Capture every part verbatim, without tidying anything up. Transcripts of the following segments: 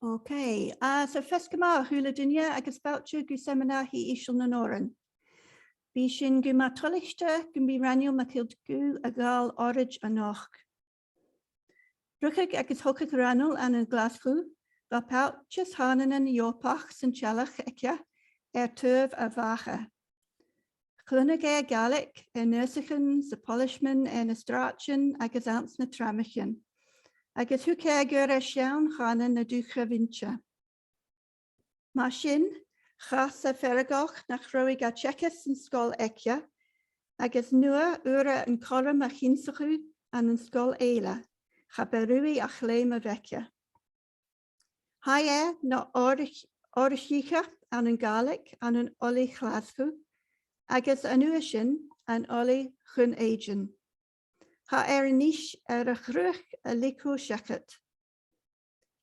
Ok, agus feasgar math a h-uile duine agus fàilte gu seiminear Thaigh Ìosal nan Òran. Bidh sinn gu math toilichte gum bi Raghnall MacIlleDhuibh a' gabhail òraid a-nochd. Rugadh agus thogadh Raghnall ann an Glaschu, bha pailteas chànanan Eòrpach san teaghlach aige air taobh a mhàthar. Chluinneadh e Gàidhlig air nurasachan 's a' phoilismean air na sràidean agus anns na tramaichean, agus thug e gu aire seann chànan na dùthcha bhinte. Mar sin, chas e feargach nach robh e ga teagasg san sgoil aige, agus nuair a fhuair e an cothrom a h-ionnsachadh ann an sgoil eile, cha b' e ruith ach leum a bh' aige. Chaidh e na òrach-, òraiche ann an Gàidhlig ann an Oilthigh Ghlaschu agus an uair sin an Oilthigh Dhùn Èideann. Tha e a-nis air a chruach a leigeil seachad.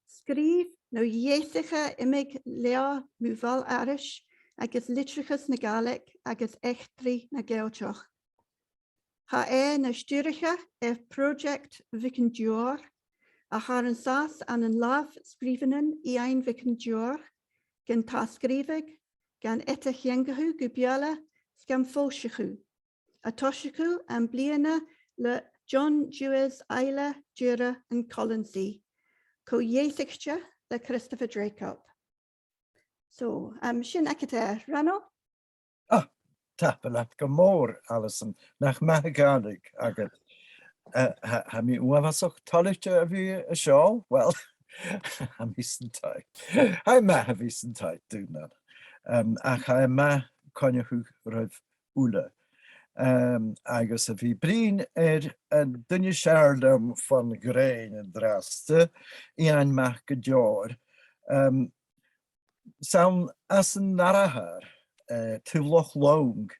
Sgrìobh no dheasaich e iomadh leabhar mu bheul-aithris agus litreachas na Gàidhlig agus eachdraidh na Gàidhealtachd. Tha e na stiùiriche air Project Mhic an Diùir, a tha an sàs ann an làmh-sgrìobhainnean Iain Mhic an Diùir, gan t-sgrìobhadh, gan eadar-theangachadh gu Beurla, 's gan foillseachadh, a' tòiseachadh am-bliadhna le John Dewes Islay, Deora and Colonsay, co-dheasaichte le Christopher Dracup. So, um, sin agad e, Raghnall. Ah, tapadh leat gu mòr, Alison. Nach math a' Ghàidhlig agad. Eh, tha, tha mi uabhasach toilichte a bhith an seo. Well, tha mi san taigh. Tha e math a bhith san taigh, dùnadh. Um, ach tha e math coinneachadh ribh uile. Um, agus a bhith a' bruidhinn air an duine as fheàrr leam fon ghrèin an-dràsta, Iain Mac an Diùir. Um, 'S ann às an Arrachar, eh, taobh Loch Long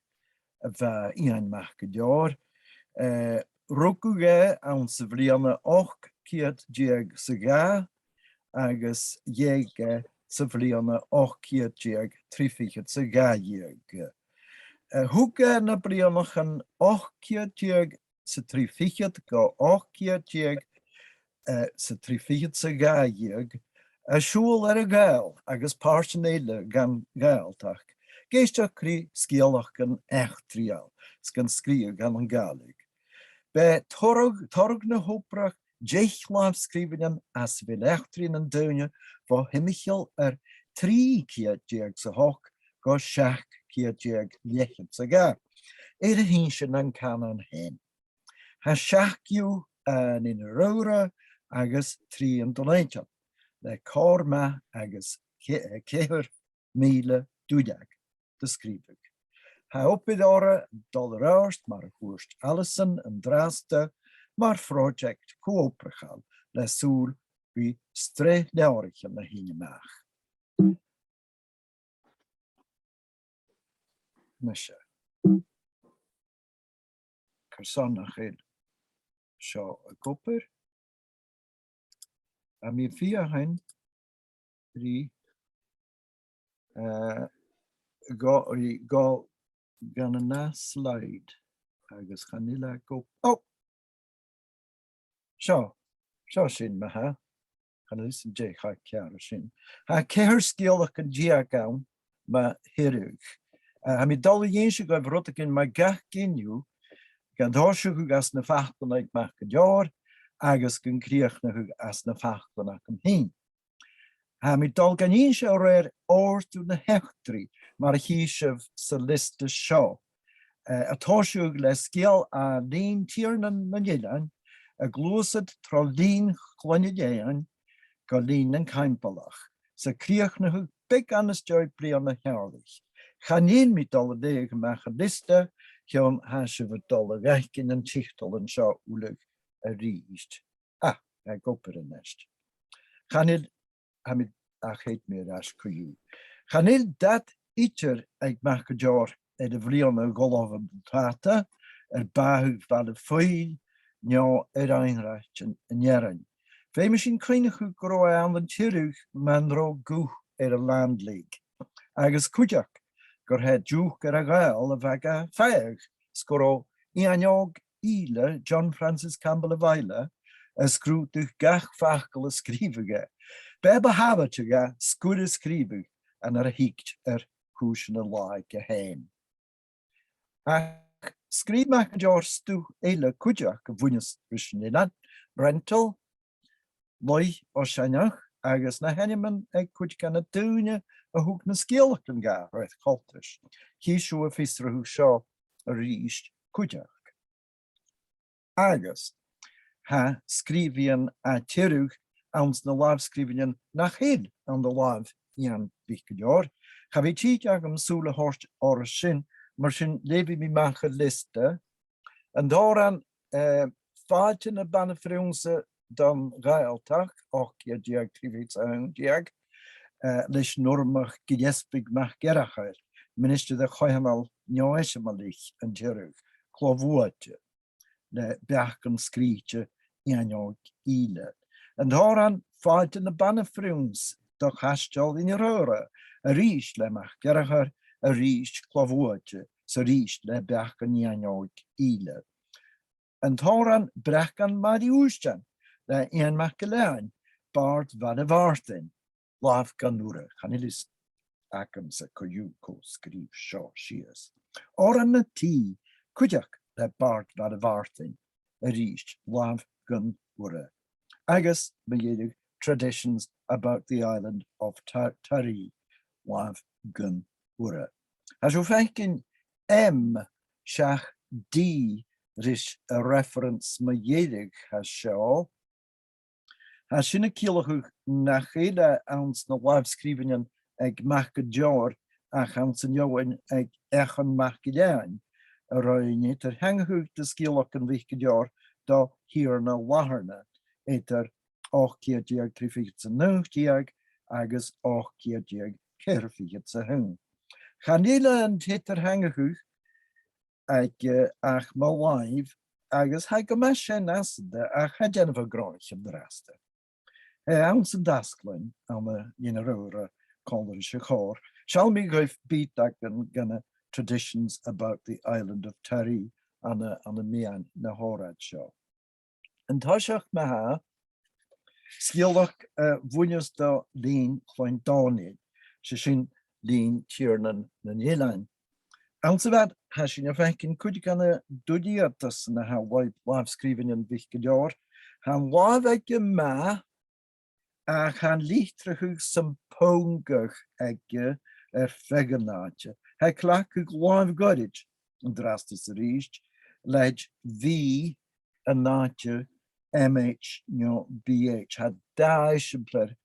a bha Iain Mac an Diùir. Eh, rugadh e anns a' bhliadhna ochd ceud deug 's a dhà agus dh'eug e sa bhliadhna ochd ceud deug trì fichead 's a dhà dheug. Eh, thug e na bliadhnachan ochd ceud deug 's a trì fichead gu ochd ceud deug, eh, 's a trì fichead 's a dhà dheug, a' siubhal air a' Ghàidheal agus pàirtean eile dhen Ghàidhealtachd, ag èisteachd ri sgeulachdan eachdraidheil, 's gan sgrìobhadh ann an Gàidhlig. B' e toradh, toradh na h-obrach deich làmh-sgrìobhainnean às a bheil eachdraidh nan daoine bho thimcheall air trì ceud deug 's a h-ochd gu seachd ceud deug leth-cheud 's a dhà, air a h-innse nan cànan fhèin. Tha seachd dhiubh, eh, ann an Air Adhra agus trì ann an Dùn Èideann, le còrr math agus ce-, eh, ceithir mìle duilleag do sgrìobhadh. Tha obair orra a' dol air adhart, mar a thuirt Alison an-dràsta, mar phròiseact co-obrachail le sùil ri sreath leabhraichean a thighinn a-mach. Mise. Carson nach eil seo ag obair? Tha mi a' feuchainn ri, eh, gu, ri gu, gun an ath slide agus chan eil e ag ob-, oh! Seo, seo sinn ma-thà. Chan eil fhios agam dè cho ceàrr sin. Tha ceithir sgeulachdan deug ann mu theireadh. Eh, tha mi a' dol a dh'innse dhuibh rudeigin mu gach gin dhiubh, gan tòiseachadh às na faclan aig Mac an Deòir agus gan crìochnachadh às na faclan agam fhìn. Tha mi a' dol gan innse a rèir òrdugh na h-eachdraidh, mar a chì sibh san liosta seo, eh, a' tòiseachadh le sgeul à linn Tighearnan nan Eilean, a' gluasad tro linn Chloinn Ghleann gu linn nan Caimbeulach, 's a' crìochnachadh beagan às dèidh Bliadhna Theàrlaich. Chan eil mi a' dol a leughadh a-mach an liosta, chionn tha sibh a' dol a dh'fhaicinn an tiotal an seo uile a-rithist. Ah, ag obair a-nis. Chan eil, tha mi, ach thèid mi air ais co-dhiù. Chan eil dad idir aig Mac an Deòir air a' bhliadhna a dh'fhalbh am buntàta, air bàthadh Bhaile Phuill, no air aimhreit an, an fhearainn. Feumaidh sinn cuimhneachadh gun robh e ann an Tiriodh mun robh guth air an Land League. Agus cuideachd, gur e Diùc Earra-Ghàidheal a bha ga phàigheadh, 's gun robh Iain Òg Ìle, John Francis Campbell of Islay, a' sgrùdadh gach facal a sgrìobhadh e. B' e bu sàbhailte dha sgur a sgrìobhadh an uair a thigeadh air cùisean an latha aige fhèin. Ach sgrìobh Mac an Deòir stuth eile cuideachd a bhuineas ris an eilean, Rentoul, Laoidh Oiseanach agus na h-ainmean aig cuid de na daoine a thug na sgeulachdan dha, rud a chòrdas. Chì sibh am fiosrachadh seo a-rithist cuideachd. Agus tha sgrìobhaidhean à Tiriodh anns na làmh-sgrìobhainnean nach eil ann an làmh Iain Mhic an Deòir. Cha bhi tìde agam sùil a thoirt orra sin, mar sin leughaidh mi a-mach an liosta. An t-òran, eh, Fàilte na Bana-phrionnsa don Ghàidhealtachd, ochd ceud deug trì fichead 's a h-aon deug, eh, leis an Urramach Gilleasbaig MacEarchair, Ministear de Choitheanal Neo-eisimeileach an Tiriodh, clò-bhuailte, le beachdan sgrìobhte Iain Òig Ìle. An t-òran Fàilte na Bana-phrionnsa do Chaisteal Inbhir Aora, a-rithist le MacEarchair, a-rithist clò-bhuailte, 's a-rithist le beachdan Iain Òig Ìle. An t-òran Breacan Màiri Ùisdean le Iain MacIlleathain, Bàrd Bhaile Mhàrtainn, làmh gun urra. Chan eil fhios agamsa co-dhiù cò sgrìobh seo sìos. Òran na Tì, cuideachd le Bàrd Bhaile Mhàrtainn, a-rithist làmh gun urra. Agus mu dheireadh Traditions About the Island of Tir-, Tiree, làmh gun urra. Tha sibh a' faicinn M seach D ris an reference mu dheireadh a tha seo. Tha sin a' ciallachadh nach eil e anns na làmh-sgrìobhainnean aig Mac an Deòir ach anns an fheadhainn aig Eachann MacIlleathain, a rinn eadar-theangachadh de sgeulachdan Mhic an Deòir do Thighearna Latharna eadar ochd ceud deug trì fichead 's a naoi deug agus ochd ceud deug ceithir fichead 's a h-aon. Chan eil an t-eadar-theangachadh aige ach mu làimh, agus tha e gu math seann-fhasanta, ach tha e a' dèanamh a' ghnothaich an-dràsta. Eh, anns an tasglann, ann an Inbhir Aora còmhla ris a' chòrr, seallaidh mi dhuibh beagan de na Traditions About the Island of Tiree ann an, ann am meadhan na h-òraid seo. An toiseach ma-thà, sgeulachd, eh, a bhuineas do Linn Chloinn Dòmhnaill, 's e sin Linn Tighearna nan Eilean. Anns a' bhad, tha sinn a' faicinn cuid de na duilgheadasan a tha làimh-, làmh-sgrìobhainnean Mhic an Deòir. Tha an làmh aige math, ach tha an litreachadh sam pongach aige air feadh an àite. Tha e a' cleachdadh làmh ghoirid an-dràsta 's a-rithist, leithid V an àite M H no B H. Tha dà eisimpleir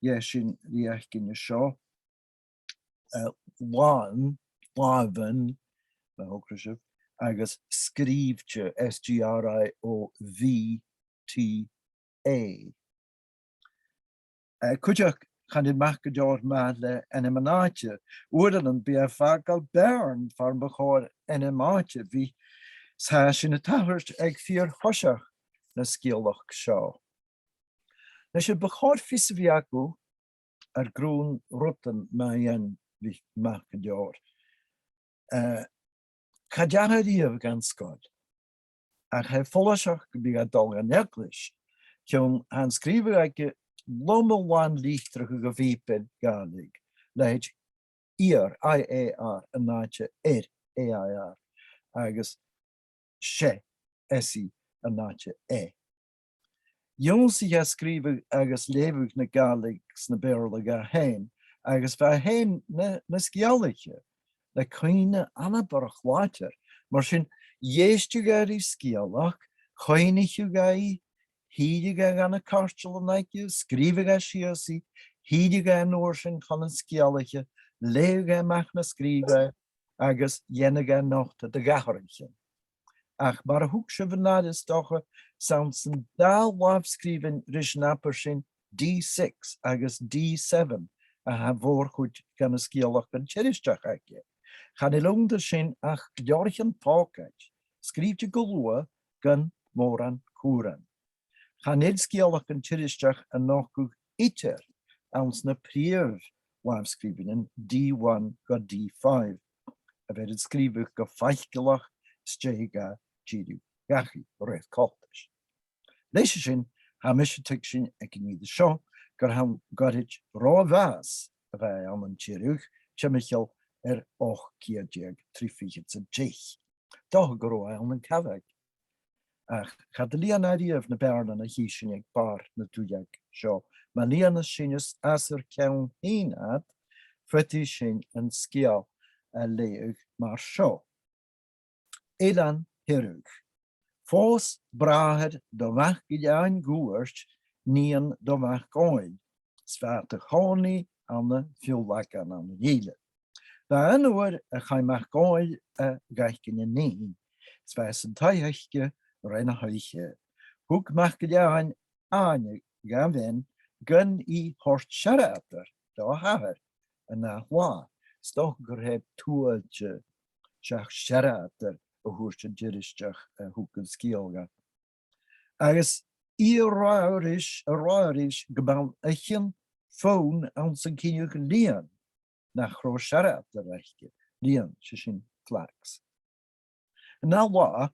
dhe sin ri fhaicinn an seo. Eh, làn, làmhan, ma thogras sibh, agus sgrìobhte, S G R I O V T A. Eh, cuideachd, chan eil Mac an Deòir math le ainmean-àite. Uaireannan bidh e a' fàgail beàrn far am bu chòir ainm-àite a bhith, 's tha sin a' tachairt aig fìor thoiseach na sgeulachd seo. Nise, bu chòir fios a bhith agaibh air grunn rudan mu dheidhinn Mhic, Mac an Deòir. Eh, cha deach e a-riamh dhan sgoil, ach tha e follaiseach gum biodh e a' dol dhan eaglais, chionn tha an sgrìobhadh aige loma-làn litreachadh a' Bhìobaill Ghàidhlig, leithid iar, I A R, an àite air, A I R, agus se, S E, an àite e. Dh'ionnsaich e sgrìobhadh agus leughadh na Gàidhlig 's na Beurla dha fhèin, agus bha e fhèin na, na sgeulaiche le cuimhne anabarrach làidir. Mar sin, dh'èisteadh e ri sgeulachd, chuimhnicheadh e i, thilleadh e dha na cairtealan aige, sgrìobhadh e sìos i, thilleadh e an uair sin chun na sgeulaiche, leughadh e a-mach na sgrìobh e, agus dhèanadh e nota de dh'atharraichean. Ach mar a thug sibh an aire, 's dòcha, 's ann san dà làmh-sgrìobhainn ris an abair sinn D six agus D seven a tha a' mhòr-chuid dha na sgeulachdan Tirisdeach aige. Chan eil annta sin ach leabhraichean pòcaid, sgrìobhte gu luath gun mòran cùraim. Chan eil sgeulachdan Tirisdeach a' nochdadh idir anns na prìomh làmh-sgrìobhainnean D one gu D five, a bheir an sgrìobhadh gu faiceallach às dèidh dha dìreadh dhachaigh, rud coltach. Leis a sin, tha mise a' tuigsinn aig an ìre seo gur ann goirid ro mhàs a bha e ann an Tiriodh, timcheall air ochd ceud deug trì fichead 's a deich. Dòcha gun robh e ann an cabhaig. Ach cha do lìon e riamh na beàrnan a chì sinn aig bàrr na duilleig seo. Ma lìonas sinn às, às ar ceann fhìn iad, faodaidh sinn an sgeul a leughadh mar seo. Eilean Thiriodh. Phòs bràthair do MhacGill-Eain Dhubhaird nighean do MhacDhòmhnaill, 's bha iad a' còmhnaidh ann am Fionnlagan ann an Ìle. Bha aon uair a chaidh MacDhòmhnaill a dh'fhaicinn a nighean, 's bha e san taigh aice rè na h-oidhche. Thug MacGill-Eain àithne dha bhean gun i thoirt searadair do a h-athair an ath latha. 'S dòcha gur e tuill seach searadair a thuirt an Tiristeach a thug an sgeul dha. Agus i a' ràdh ris, a' ràdh ris gum b' ann a chionn fonn anns an cinneadh lìon nach robh searadair aice, lìon, 's e sin flax. An ath latha,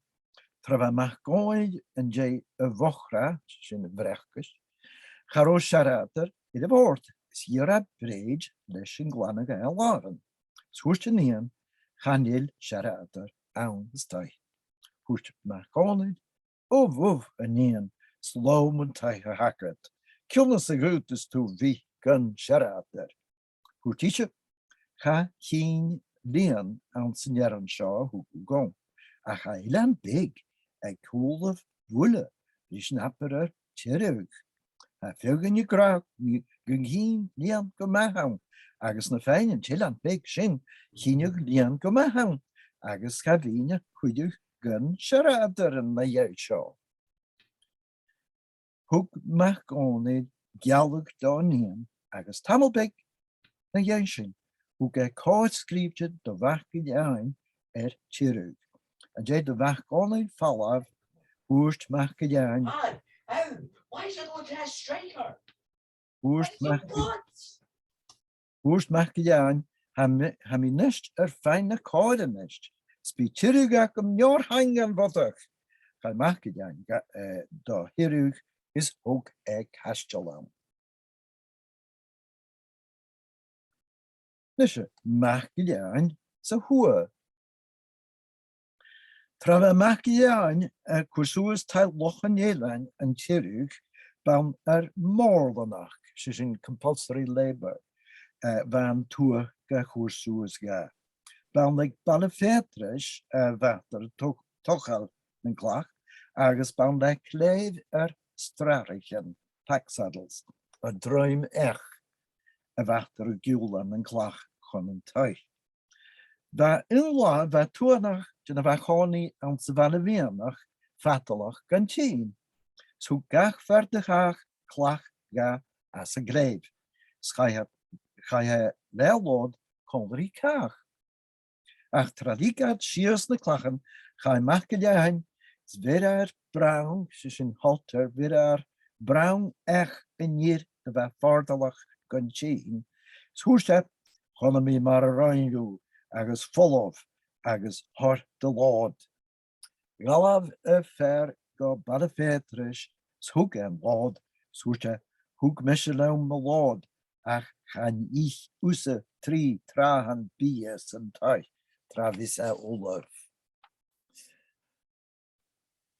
tra bha MacDhòmhnaill an dèidh a bhòcaire, 's e sin a bhracaist, cha robh searadair air a' bhòrd, is dh'iarr e brèid leis an glanadh dha a làmhan. 'S thuirt an nighean, chan eil searadair ann an taigh. Thuirt MacDhòmhnaill, ubh, ubh, a nighean, 's lom an taigh a th' agad. Cionnas a dh'fhaodas tu bhith gun searadair? Thuirt ise, cha chinn lìon anns an earrann seo a thug thu dhomh, ach tha eilean beag aig cùlaibh Mhuile ris an abrar Tiriodh. Tha feadhainn ag ràdh gun chinn lìon gu math ann, agus nam faighinn an t-eilean beag sin, chinnidh lìon gu math ann, agus cha bhithinn a' cuideachadh gun searadair an latha seo. Thug MacDhòmhnaill gealladh dhan nighean agus tamall beag na dhèidh sin, thug e còir sgrìobhte do MhacGill-Eain air Tiriodh. An dèidh do MhacDhòmhnaill falbh, thuirt MacGill-Eain, Dad, ow, why is it going to a striker? Thuirt Mac, thuirt MacGill-Eain, tha mi, tha mi a-nis air faighinn na còire a-nis, 's bidh Tiriodh agam leòr thaing dhan bhodach. Chaidh MacGill-Eain ga, eh, do Thiriodh is thog e caisteal ann. Nise, MacGill-Eain sa Thuath. Tra bha MacGill-Eain a' cur suas taigh Loch an Eilein an Tiriodh, b' ann air mòrlanachd, 's e sin compulsory labour, eh, a bha an tuath ga chur suas dha. B' ann aig Baile Pheadrais a bhathar a' to-, togail nan clach, agus b' ann le clèibh air sràidean, pack saddles, an druim each a bhathar a' giùlan nan clach chun an taigh. Bha aon latha, bha tuathanach de na bha a' còmhnaidh anns a' bhaile mheadhanach fadalach gun tinn. 'S thug gach fear de chàch clach dha às a' chlèibh. 'S chaidh e, chaidh e le lòd còmhla ri càch. Ach tra leig iad sìos na clachan, chaidh MacGill-Eain, 's bheir e air brang, 's e sin halter, bheir e air brang each an fhir a bha fadalach gun tinn. 'S thuirt e, chunna mi mar a rinn thu, agus falbh, agus thoir do lòd. Dh'fhalbh am fear gu Baile Pheadrais, 's thug e an lòd, 's thuirt e, thug mise leam mo lòd, ach chan ith thusa trì tràthan bìdh san taigh, tra bhios e ullamh.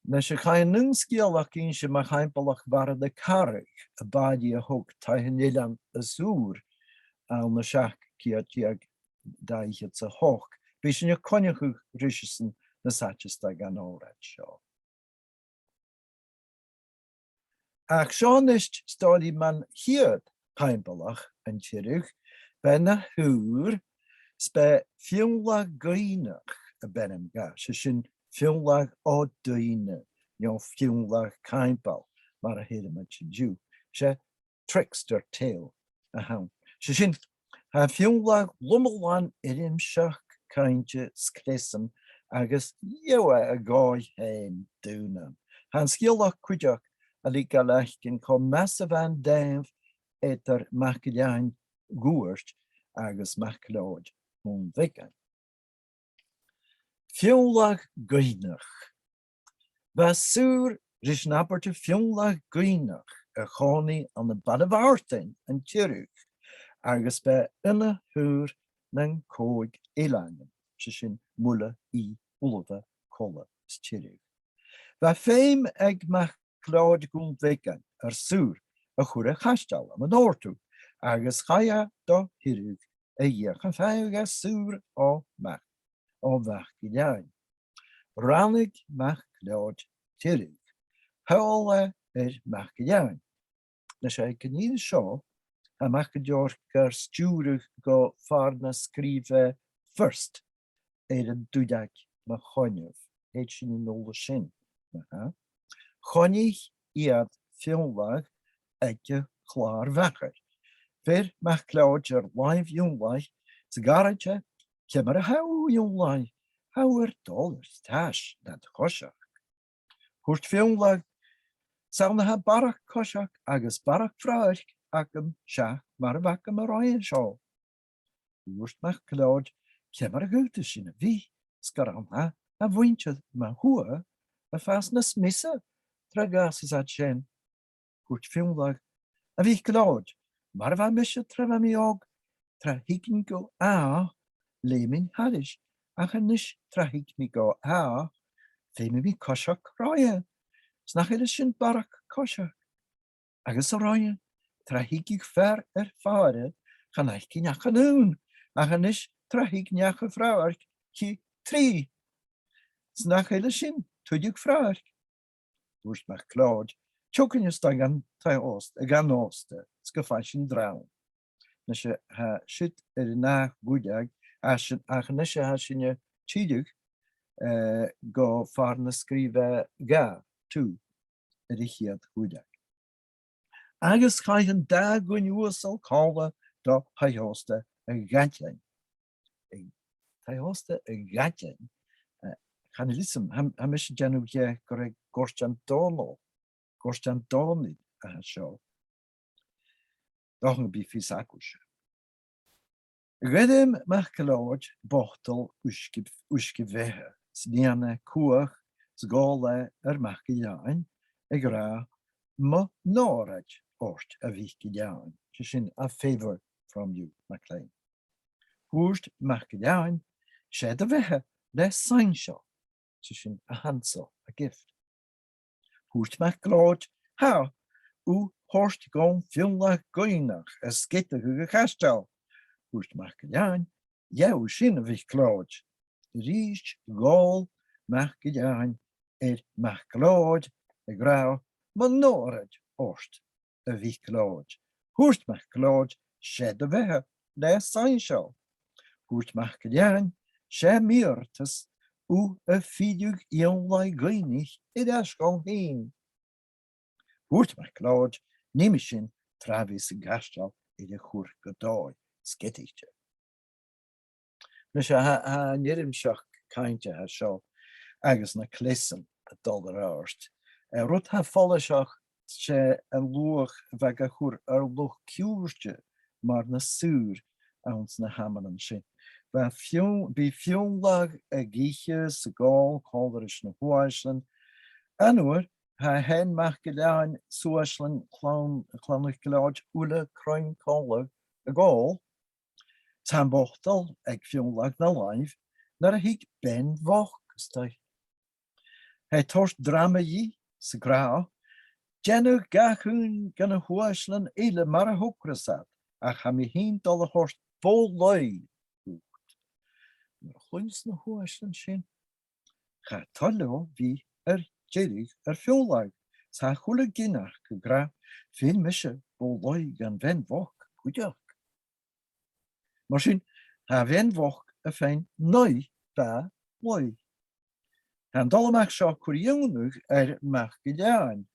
Nise, chaidh an aon sgeulachd innse mar Chaimbeulach Bharail a' Charraigh, am bàillidh a thog Taigh an Eilein as ùr ann an seachd ceud deug dà fhichead 's a h-ochd. Bidh sinn a' coinneachadh risesan nas fhaide 's dòcha dhan òraid seo. Ach seo a-nis stòiridh mun chiad Chaimbeulach an Tiriodh, b' e na h-ùr, 's b' e Fionnlagh Guibhneach a b' ainm dha, 's e sin Fionnlagh Ò Duibhne, no Fionnlagh Caimbeul, mar a theireamaid an-diugh. 'S e trickster tale a th' ann. 'S e sin, tha Fionnlagh loma-làn eirmseach, cainnte 's cleasan agus gheibh e a dhòigh fhèin daonnan. Tha an sgeulachd cuideachd a' leigeil fhaicinn cho measa a bha an dàimh eadar MacIlleathain Dhubhaird agus MacLeòid Dhùn Bheagain. Fionnlagh Guibhneach. Bha saor ris an abairt Fionnlagh Guibhneach a' chòmhnaidh ann am Baile Mhàrtainn an Tiriodh, agus b' e ionathuir nan còig eileanan, 's e sin Muile, Ì, Ulbha, Colla is Tiriodh. Bha feum aig MacLeòid Dhùn Bheagain air saor a chur a chaisteal ann an òrdugh, agus chaidh e do Thiriodh a dh'fheuch a dh'fhaighinn saor o Mhac, o MhacGill-Eain. Ràinig MacLeòid Tiriodh. Thadhail e air MacGill-Eain. Leis a' ghnìomh seo, tha MacIlleòir gar stiùireadh gu far na sgrìobh e first air an duilleag mu choinneamh. Thèid sinn a-null an sin, ma-thà. Choinnich iad Fionnlagh aig a' chlàr-mhachair. Bheir MacLeòid air làimh Fhionnlaigh, 's ag àraidh e, ciamar a tha thu, a Fhionnlaigh? Tha thu air dol air ais nad choiseachd. Thuirt Fionnlagh, 's ann a tha barrachd coiseachd agus barrachd fradharc agam, seach mar a bh' agam an roinn seo. Thuirt MacLeòid, ciamar a dh'fhaodadh sin a bhith, 's gur ann a tha a' mhuinntir mu thuath a' fàs nas miosa tra dh'fhàsas iad sin. Thuirt Fionnlagh, a MhicLeòid, mar a bha mise tra bha mi òg, tra thiginn gu àth, leum mi thairis, ach a-nis tra thig mi gu àth, feumaidh mi coiseachd roimhe, 's nach eil sin barrachd coiseachd. Agus a-roimhe, tra thig fear air fàire, chan fhaicinn ach an aon, ach a-nis tra thig neach air fradharc, chì trì, 's nach eil sin tuilleadh fradharc. Thuirt MacLeòid, tiugainn a-steach dhan taigh-òsta, dhan òsta, 's gum faigh sinn drama. Nise, tha siud air an ath dhuilleag, ach sin, ach a-nise tha sinn a' tilleadh, eh, gu far na sgrìobh e dhà, two, air a' chiad dhuilleag. Agus chaidh an dà dhuine uasal còmhla do thaigh-òsta a' Ghaidealain. An taigh-òsta a' Ghaidealain, eh, chan eil fhios agam, tha, tha mise a' dèanamh dheth gur e Goirtean Dòmhnaill, Goirtean Dòmhnaill a tha seo. Dòcha gum bi fios agaibhse. Ghairm MacLeòid botal uisge, uisge-bheatha, 's nigh e cuach, 's dh'òl e air MacIlleathain, ag ràdh, "Mo nàraid ort, a MhicIlleathain." 'S e sin, "A favour from you, MacLean." Thuirt MacIlleathain, "'S e do bheatha le soidhne seo." 'S e sin, "A hansel, a gift." Thuirt MacLeòid, "Tha, thu thoirt dhomh Fionnlagh Goidheanach a sgeadachadh a' chaisteil." Thuirt MacIlleathain, "Gheibh thu sin, a MhicLeòid." A-rithist dh'òl MacIlleathain air MacLeòid ag ràdh, "Mo nàraid ort, a MhicLeòid." Thuirt MacLeòid, "'S e do bheatha le soidhne seo." Thuirt MacIlleathain, "'S e m' iarrtas thu a dh'fhilleadh Fionnlagh Goidheanach air ais dhomh fhìn." Thuirt MacLeòid, "Nì mi sin, tra bhios an caisteal air a chur gu dòigh sgeadaichte." Nise, tha, tha an fhoirm seo, cainnt a tha seo, agus na cleasan a' dol air adhart. Eh, rud a tha follaiseach, 's e an luach a bha ga chur air luchd-ciùirde mar na saoir anns na h-amannan sin. Bha Fionn-, bidh Fionnlagh ag ithe 's ag òl còmhla ris na h-uaislean. An uair, tha Sean MacIlleathain 's uaislean Chlann, Chlann MhicLeòid uile cruinn còmhla ag òl. 'S tha am botal aig Fionnlagh na làimh nuair a thig bean bhochd a-staigh. Tha e a' toirt drama dhi 's ag ràdh, "Dèanadh gach aon de na h-uaislean eile mar a thogras iad, ach tha mi fhìn a' dol a thoirt bò-laoigh dhut." Nuair a chluinneas na h-uaislean sin, cha toil leotha bhith air deireadh air Fionnlagh, 's tha a h-uile gin aca ag ràdh, "Fhuair mise bò-laoigh dhan bhean bhochd cuideachd." Mar sin, tha a' bhean bhochd a' faighinn naoi bà-laoigh. Tha an dol a-mach seo a' cur iongnadh air MacIlleathain,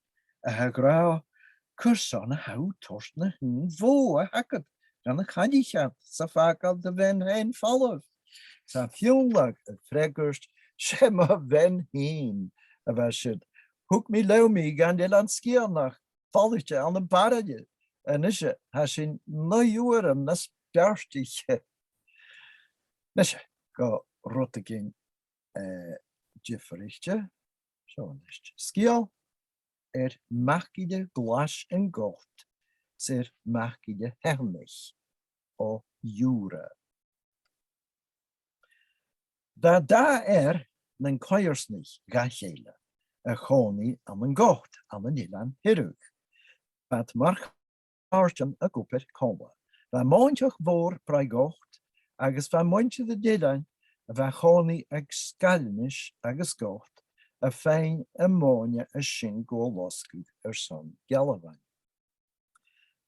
a tha ag ràdh, "Carson a tha thu a' toirt na h-aon bhò a th' agad dhan a' chaillich ud 's a' fàgail do bhean fhèin falamh?" 'S tha Fionnlagh a' freagairt, "'S e mo bhean fhìn a bha siud. Thug mi leam i dhan Eilean Sgitheanach, falaichte ann am baraille. A-nise, tha sinn naoi uairean nas beartaiche." Nise, gu rudeigin, eh, diofraichte. Seo a-nis sgeul. air mac Ghille Ghlais an Got 's air mac Ghille Sheanaich o Dhiùra. Bha dà fhear nan coimhearsnaich dha chèile a' còmhnaidh ann an Got ann an Eilean Thiriodh. Bha iad mar chàirdean ag obair còmhla. Bha mòinteach mhòr Bràigh Got agus bha muinntir an eilein a bha a' còmhnaidh aig Sgairinis agus Got a' faighinn a' mhòine a sin gu losgadh airson gealbhan.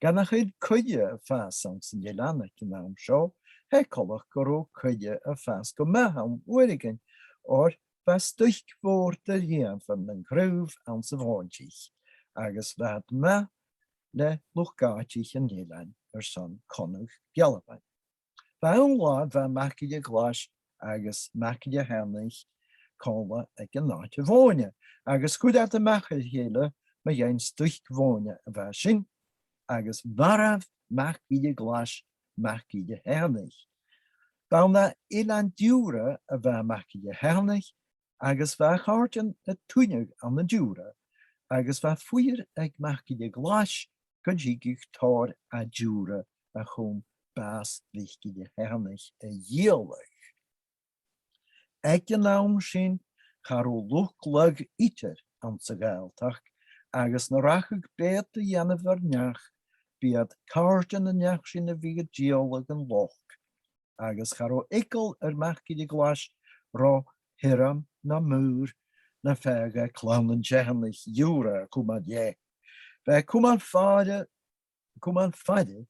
Ged nach eil coille a' fàs anns an eilean aig an àm seo, tha e coltach gun robh coille a' fàs gu math ann uaireigin, oir bha stoic mhòr de dh'fheadhainn nan craobh anns a' mhòintich, agus bha iad math le luchd-àitich an eilein airson connadh gealbhain. Bha aon latha, bha mac Ghille Ghlais agus mac Ghille Sheanaich còmhla aig an àite-mhòine, agus chuir iad a-mach air a chèile mu dheidhinn stoic mhòine a bha sin, agus mharbh mac Ghille Ghlais mac Ghille Sheanaich. B' ann à Eilean Diùra a bha mac Ghille Sheanaich, agus bha a chàirdean a' tuineadh ann an Diùra, agus bha fuirear aig mac Ghille Ghlais gun tigeadh tòrr à Diùra a chum bàs mhic Ghille Sheanaich a dhìoladh. Aig an àm sin, cha robh luchd-lagha idir anns a' Ghàidhealtachd, agus nan rachadh beathad a dhèanamh air neach, b' iad càirdean an neach sin a bhiodh a' dìoladh an loch, agus cha robh eagal air mac Ghille Ghlais ro thioram no maor na feadh e clann an t-seannaich Dhiùra a chumail dheth. Bha e a' cumail faire, a' cumail faire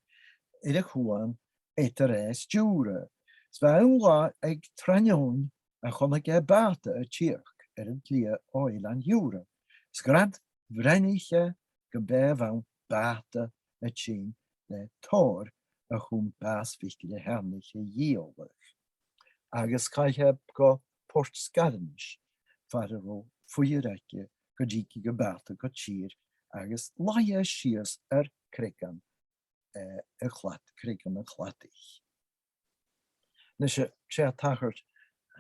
air a' chuan eadar e is Diùra. 'S bha aon latha aig tràth an fheòin a chunnaic e bàta a' tighinn air an t-slighe o Eilean Dhiùra. 'S gur e a bhruidhinn e gum b' e a bh' ann bàta a' tighinn le tòrr a chum bàs mhic Ghille Sheanaich a dhìoladh. Agus chaidh e gu Port Sgairinis, far an robh fuirear aige gun tigeadh am bàta gu tìr, agus laigh e sìos air creagan, eh, a' chlad-, creagan a' chladaich. Nise, 's e a' tachairt,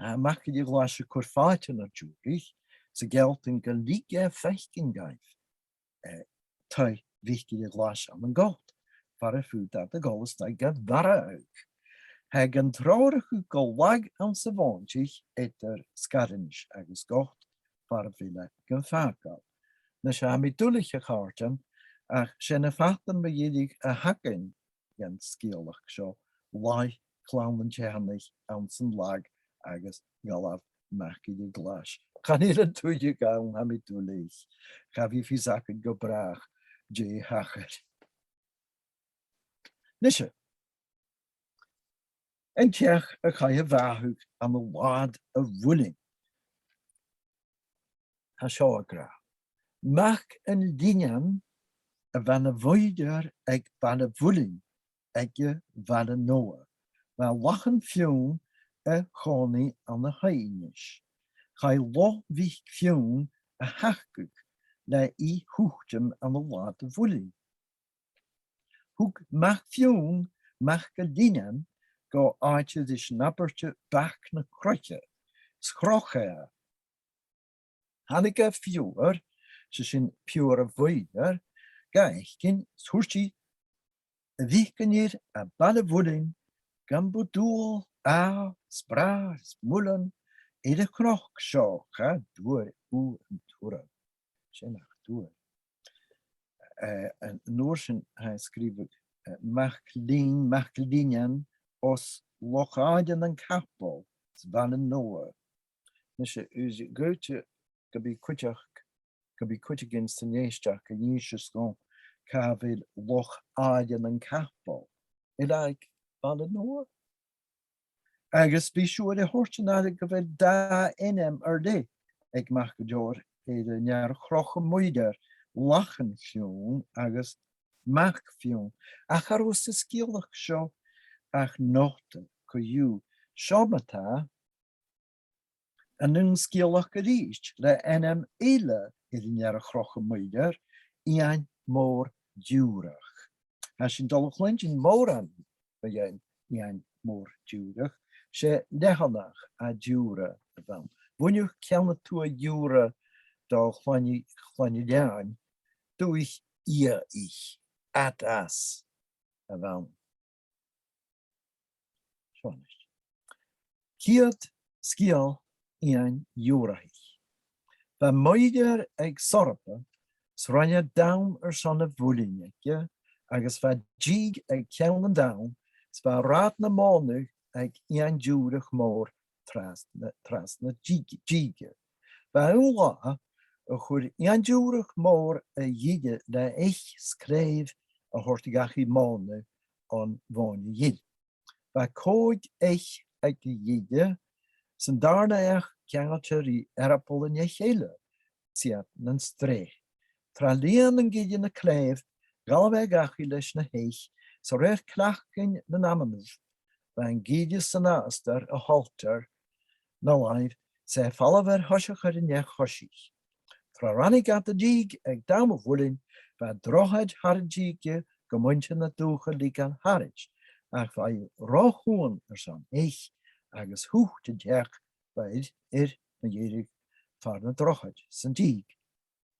eh, mac Ghille Ghlais a' cur fàilte nan Diùraich, 's a' gealltainn gun leig e faicinn dhaibh, eh, taigh mhic Ghille Ghlais ann an Got, far am faod iad a dhol a-steach ga mharbhadh. Tha e gan treòrachadh gu lag anns a' mhòintich eadar Sgairinis agus Got, far am faod e gam fàgail. Nise, tha mi duilich, a chàirdean, ach 's e na fadachdan mu dheireadh a th' againn dhen sgeulachd seo, laigh clann an t-seannaich anns an lag agus dh'fhalbh mac Ghille Ghlais. Chan eil an tuilleadh ann, tha mi duilich. Cha bhi fios againn gu bràth dè thachair. Nise, an t-each a chaidh a bhàthadh ann an làd a' mhuilinn. Tha seo ag ràdh: Mac an Linnein a bha na mhuillear aig Baile Mhuilinn aige Bhaile Nodha, bha Lachan Fionn a' còmhnaidh ann an Haighinis. Chaidh Loch Mhic Fionn a thachdadh le ith thuiteam ann an làd a' mhuilinn. Thug Mac Fionn mac an Linnein gu àite ris an abairte Bac na Croiche, 's chroch e e. Thàinig a phiuthar, 's e sin piuthar a' mhuilleir, ga fhaicinn, 's thuirt i, a mhic an fhir à Baile Mhuilinn, gum bu dual, àmh, 's bràth, 's muileann, air a' chnoc seo, cha d' fhuair thu an t-urram. 'S e nach d' fhuair. Eh, an, an uair sin, tha e a' sgrìobhadh, eh, Mac Linn, Mac Linnein, os Loch Àilean an Capall, 's Bhaile Nodha. Nise, is dòcha gum bi cuideachd, gum bi cuideigin san èisteachd ag innse dhuinn càit a bheil Loch Àilean an Capall. Eil e aig Baile Nodha? Agus bidh sibh air a thoirt an aire gu bheil dà ainm air leth aig Mac an t-Saoir air an fhear a chroch am muillear, Lachan Fionn agus Mac Fionn. Ach cha robh sa sgeulachd seo ach nota co-dhiù. Seo ma-thà an aon sgeulachd a-rithist le ainm eile air an fhear a chroch am muillear, Iain Mòr Diùrach. Tha sinn a' dol a chluinntinn mòran mu dheidhinn Iain Mòr Diùrach. 'S e leathanach à Diùra a bh' ann. Bhuineadh ceann a tuath Dhiùra do Chloinn, Chloinn Iain dubhaich, iadhaich, ad as, a bh' ann. Seo a-nis. Ciad sgeul Iain Dhiùrachaidh. Bha muinntir aig Sorba, 's rinn e dam airson a' mhuilinn aige, agus bha dìg aig ceann an dam, 's bha rathad na mònadh aig Iain Diùrach Mòr tro na, tro na dìg-, dìge. Bha aon latha a chuir Iain Diùrach Mòr a dh'oidhche le eich 's clèibh a thoirt dhachaigh mòna on mhòine ghil. Bha còig eich aig a' ghille, 's an dàrna each ceangailte ri earball an eich eile, 's iad nan sreath. Tro lìon an gille na clèibh, ghabh e dhachaigh leis na h-eich, 's a rèir cleachdainn nan amannan, bha an gille san astar a thoirt air na làimh, 's e a' falbh air thoiseach air an each-choisich. Tro ràinig iad an dìg aig dam a' mhuilinn, bha drochaid thar an dìge gu muinntir na dùthcha leigeil thairis, ach bha i ro chuan airson eich, agus thuit an t-each, bha air, air mu dheireadh far na drochaid san dìg,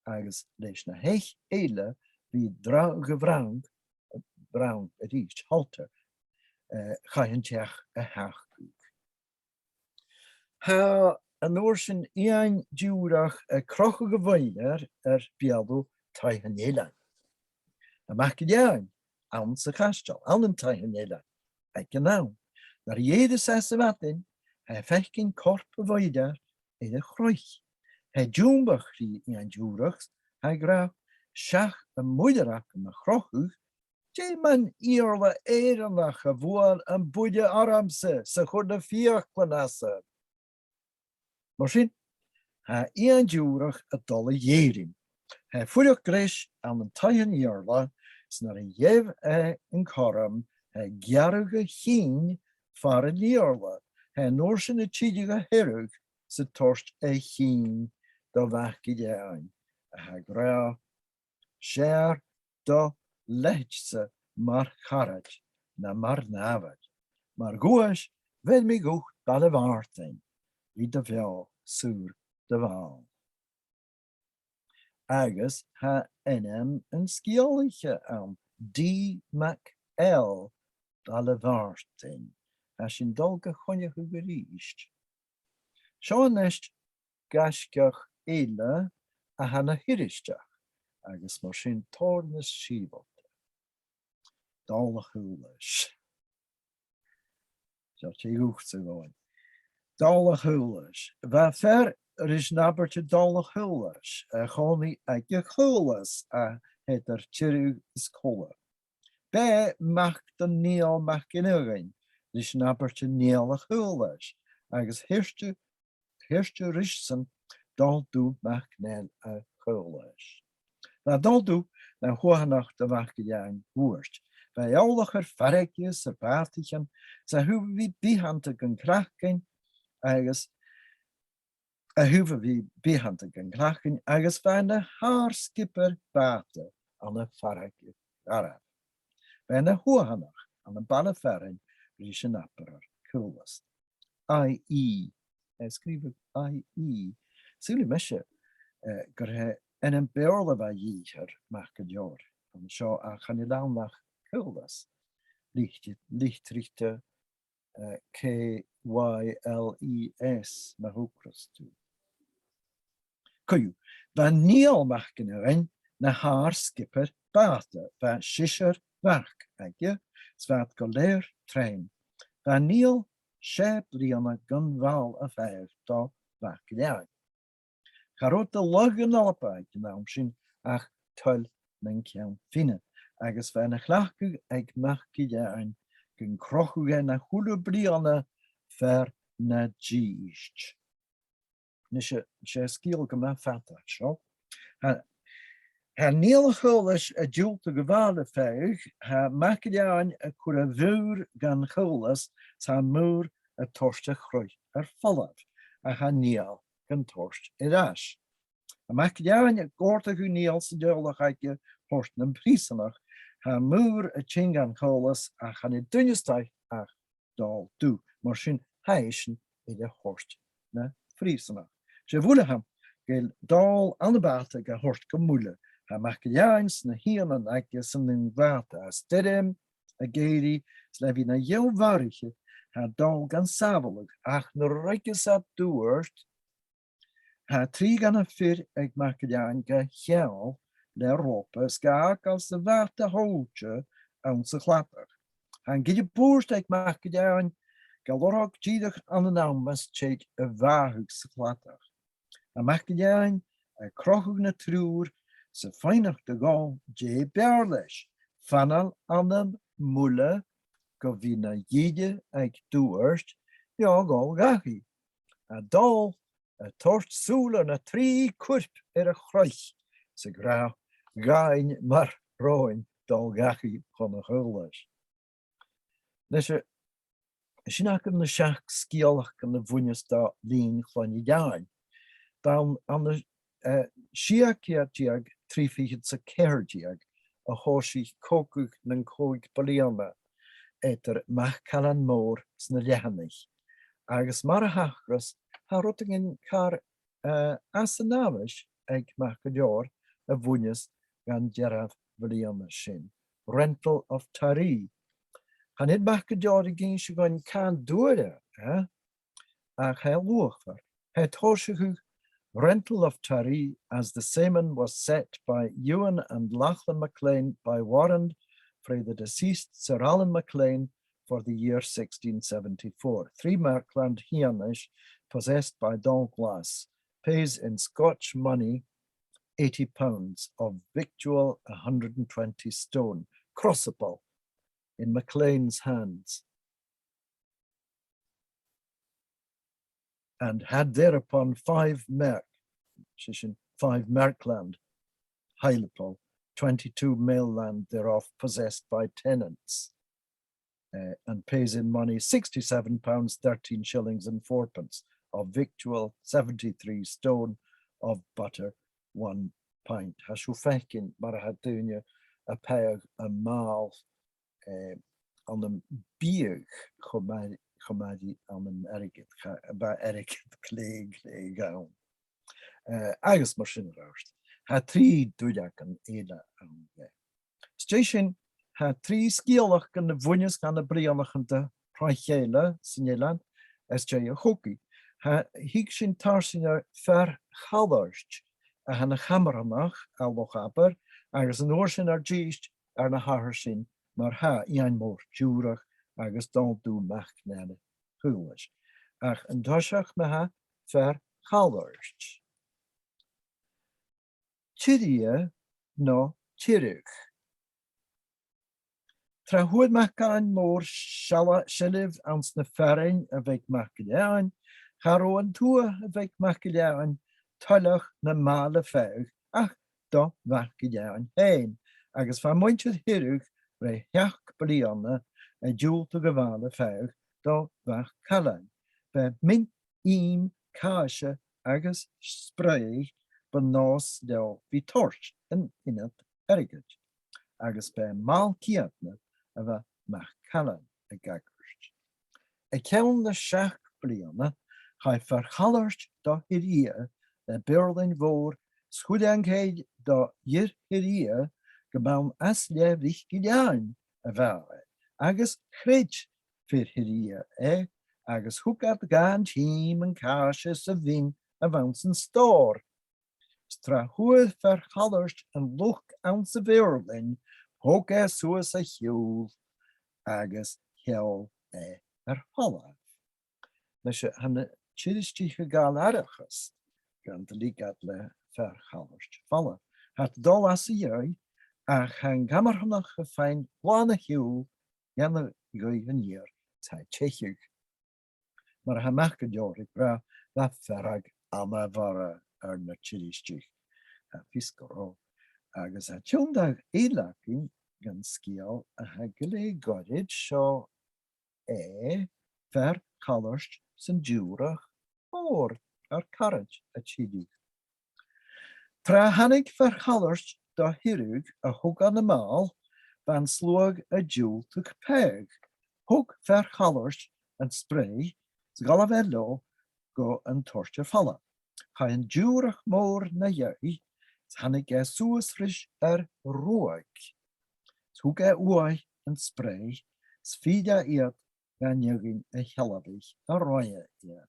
agus leis na h-eich eile bhith dragh a' bhrang, brang a-rithist, thoirt air, eh, chaidh an t-each a sheachdadh. Tha an uair sin Iain Diùrach a' crochadh a mhuillear air beulaibh Taigh an Eilein. Tha MacIlleathain anns a' chaisteal, ann an Taigh an Eilein, aig an àm. Nuair a dh'èireas e sa mhadainn, tha e a' faicinn corp a mhuilleir air a' chroich. Tha e a' dùmbadh ri Iain Diùrach, tha e ag ràdh, seach am muillear agam a chrochadh, dè mun Iarla Èireannach a bhuail am buille ormsa 's a chuir na fiaclan asam? Mar sin, tha Iain Diùrach a' dol a dh'Èirinn. Tha e a' fuireach greis ann an Taigh an Iarla, 's nuair a gheibh e an cothrom, tha e a' gearradh a chinn far an Iarla, tha e an uair sin a' tilleadh a Thiriodh 's a' toirt a chinn do MhacIlleathain, a tha ag ràdh, 'S fheàrr do leithid-sa mar charaid na mar nàmhaid. Mar dhuais, bheir mi dhut baile Mhàrtainn, ri do bheò saor de mhàl. Agus tha ainm an sgeulaiche ann, D Mac L, baile Mhàrtainn. Tha sinn a' dol ga choinneachadh a-rithist. Seo a-nis gaisgeach eile a tha na h-Irisdeach, agus mar sin tòrr nas sìobhalta. Dàil a' Chaolais. Seo tè dhutsa a Dhòmhnaill. Dàil a' Chaolais. Bha fear ris an abairte Dàil a' Chaolais a' còmhnaidh aig a' chaolas a th' eadar Tiriodh is Colla. B' e mac do Niall MacFhionghain ris an abairte Niall a' Chaolais, agus thuirt e, thuirt e ris-san Dòmhnall Dubh MacNèill a' Chaolais. Bha Dòmhnall Dubh na shuaitheanach do MhacIlleathain Mhòir. Bha e eòlach air farraige 's air bàtaichean, 's a thaobh a bhith bitheanta gun cleachdainn, agus a thaobh a bhith bitheanta gun cleachdainn, agus bha e na shàr-sgiobair bàta ann am Farraige Gharbh. Bha e na shuaitheanach ann am baile fearainn ris an abrar Caolas. I E. Eh, sgrìobhadh I E. Saoilidh mise, eh, gur e ainm Beurla a bha a dhìth air Mac an Leòir an seo, ach chan eil ann ach Caolas. Lit-, litrichte, eh, K Y L E S, ma thogras tu. Co-dhiù, bha Niall MacFhionghain na shàr-sgiobair bàta, bha sisear mhac aige, 's bha iad gu lèir treun. Bha Niall sia bliadhna gun bhall a phàigheadh do MhacIlleathain. Cha robh de lagh an Alba aig an àm sin ach toll nan Ceann Fine, agus bha e na chleachdadh aig MacIlleathain gun crochadh e na h-uile bliadhna fear na dithis. Nise, 's e sgeul gu math fada seo. Tha, tha Niall a' Chaolais a' diùltadh a bhàil a phàigheadh, tha MacIlleathain a' cur a mhaor dhan chaolas, 's tha am maor a' toirt a' chroich air falbh, a tha Niall gan toirt air ais. Tha MacIlleathain ag òrdachadh Niall 's an teaghlach aige thoirt nam prìosanach, tha am maor a' tighinn dhan chaolas, ach chan eil duine a-staigh ach Dòmhnall Dubh. Mar sin, tha esan air a thoirt na phrìosanach. 'S e a bhuileachadh gu bheil Dòmhnall ann am bàta ga thoirt gu muile, Tha MacIlleathain 's na h-Ianan aige san aon bhàta. Tha stoirm ag èirigh, 's le bhith na dheagh mharaiche, tha e a' dol gan sàbhaladh, ach nuair a ruigeas e dùird, tha trì dha na fir aig MacIlleathain ga sheall le ròpa 's ga fhàgail sa bhàta thomhailte anns a' chladach. Tha an gille-bùird aig MacIlleathain ga lorg dìreach ann an àm as tèid a bhàthadh sa chladach. Tha MacIlleathain a' crochadh na triùir 's a' faighneachd do Dhòmhnall dè b' fheàrr leis, fanail ann am muile gu bhith na ghille aig dùird, no a dhol dhachaigh. A' dol a' toirt sùil air na trì cuirp air a' chroich 's ag ràdh, dh'fheumainn mar roghainn dol dhachaigh chun a' chaolais. Nise, sin agaibh na seachd sgeulachdan a bhuineas do linn Chloinn Iain. Bha ann, ann an, eh, sia ceud deug, trì fichead 's a ceithir deug a thòisich cogadh nan còig bliadhna eadar MacCailein Mòr 's na Leathanaich. Agus mar a thachras, tha rudeigin car, eh, às an amhais aig Mac an Leòir a bhuineas dhan dearbh bhliadhna sin. Rental of Tiree. Chan eil Mac an Leòir ag innse dhuinn càit an d' fhuair e, eh? Ach tha e luachmhor. Tha e a' tòiseachadh, Rental of Tiree as the Saman was set by Ewan and Lachlan MacLean by warrant frae the deceased Sir Alan MacLean for the year sixteen seventy-four. Three merkland Sheanais possessed by Dòmhnall Glass pays in Scotch money eighty pounds, of victual a hundred and twenty stone, crucible in MacLean's hands, and had thereupon five merk, 's e sin, five merkland, Hylapoul, twenty-two mail land thereof possessed by tenants, eh, and pays in money sixty-seven pounds, thirteen shillings and fourpence, of victual, seventy-three stone, of butter, one pint. Tha sibh a' faicinn mar a tha daoine a' pàigheadh am màl, eh, ann am biadh cho math, cho math ri ann am airgead, cha, bha airgead glè, glè ghann. Eh, agus mar sin air adhart. Tha trì duilleagan eile ann, eh. 'S e sin, tha trì sgeulachdan a bhuineas dha na bliadhnaichean de thruinnsear san eilean às dèidh a' chogaidh. Tha, thig sinn tarsainn air Fear Chalairt a tha na Camshronach à Loch Abar, agus an uair sin air dithis air na tha sin mar-thà, Iain Mòr Diùrach agus Dòmhnall Dubh MacNèill a' Chaolais. Ach an toiseach ma-thà, Fear Chalairt. Tiriodh no Tiriodh. Tràth fhuair MacCailein Mòr seala-, seilbh anns na fearainn a bh' aig MacIlleathain, cha robh an tuath a bh' aig MacIlleathain toileach na màl a phàigheadh ach do MhacIlleathain fhèin, agus bha muinntir Thiriodh ro sheachd bliadhna a' diùltadh a' mhàl a phàigheadh do MhacCailein. B' e min ìm, càise agus spreadhraich bu nòs leotha bhith toirt an ionad airgid, agus b' e màl ceudna a bha MacCailein ag agairt. Aig ceann na seachd bliadhna, chaidh Fear Chalairt do Thiriodh le beurlainn mhòr, 's chuir e an cèill do Thiriodh gum b' ann às leth MhicIllEathain a bha e, agus chreid fir Thiriodh e, agus thug iad dha an t-ìm, an càise 's a' mhin a bh' anns an stòr. 'S tràth fhuair Fear Chalairt an luchd anns a' bheurlainn, thog e suas a shiùbhal agus sheòl e air falbh. Leis a, tha na Tiristeach a' gabhail aithreachas gun do leig iad le Fear Chalairt falbh. Tha iad a' dol às a dhèidh, ach tha an Camshronach a' faighinn làn a shiùbhal dhen a' ghaoith an iar, 's tha e a' teicheadh. Mar a tha Mac an Leòir ag ràdh, bha fearg ana-mhòr air na Tiristeach, tha fios gu robh. Agus tha tionndadh eile againn dhen sgeul a tha glè ghoirid, seo e, Fear Chalairt 's an Diùrach Mòr, ar caraid à Tiriodh. Tràth thàinig Fear Chalairt do Thiriodh a thogail na màl, bha an sluagh a' diùltadh pàigheadh. Thog Fear Chalairt an spreadhraich 's dh'fhalbh e leotha gu an toirt air falbh. Chaidh an Diùrach Mòr na dhèidh, 'S thàinig e suas ris air ruadh. 'S thug e uaithe an sprèidh, 's fhuair e iad gun fhiachainn a shealbhaich a roimhe iad.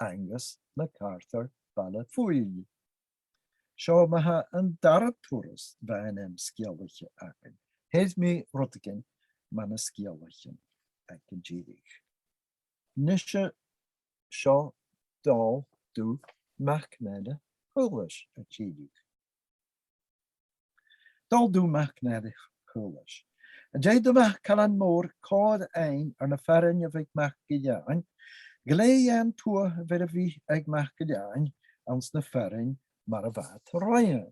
Angus MacArthur Baile Phuill. Seo ma-thà an dara turas a bha an t-ainm sgeulaiche againn. Shaoil mi rudeigin mu na sgeulaichean aig an deireadh. Nise, seo Dòmhnall Dubh MacNèill a' Chaolais an deireadh. Dòmhnall Dubh MacNèill a' Chaolais. An dèidh do MhacCailein Mòr còir fhaighinn air na fearainn a bh' aig MacGilleathain, ghlèidh e an tuath a bh' air a bhith aig MacGilleathain anns na fearainn mar a bha iad roimhe.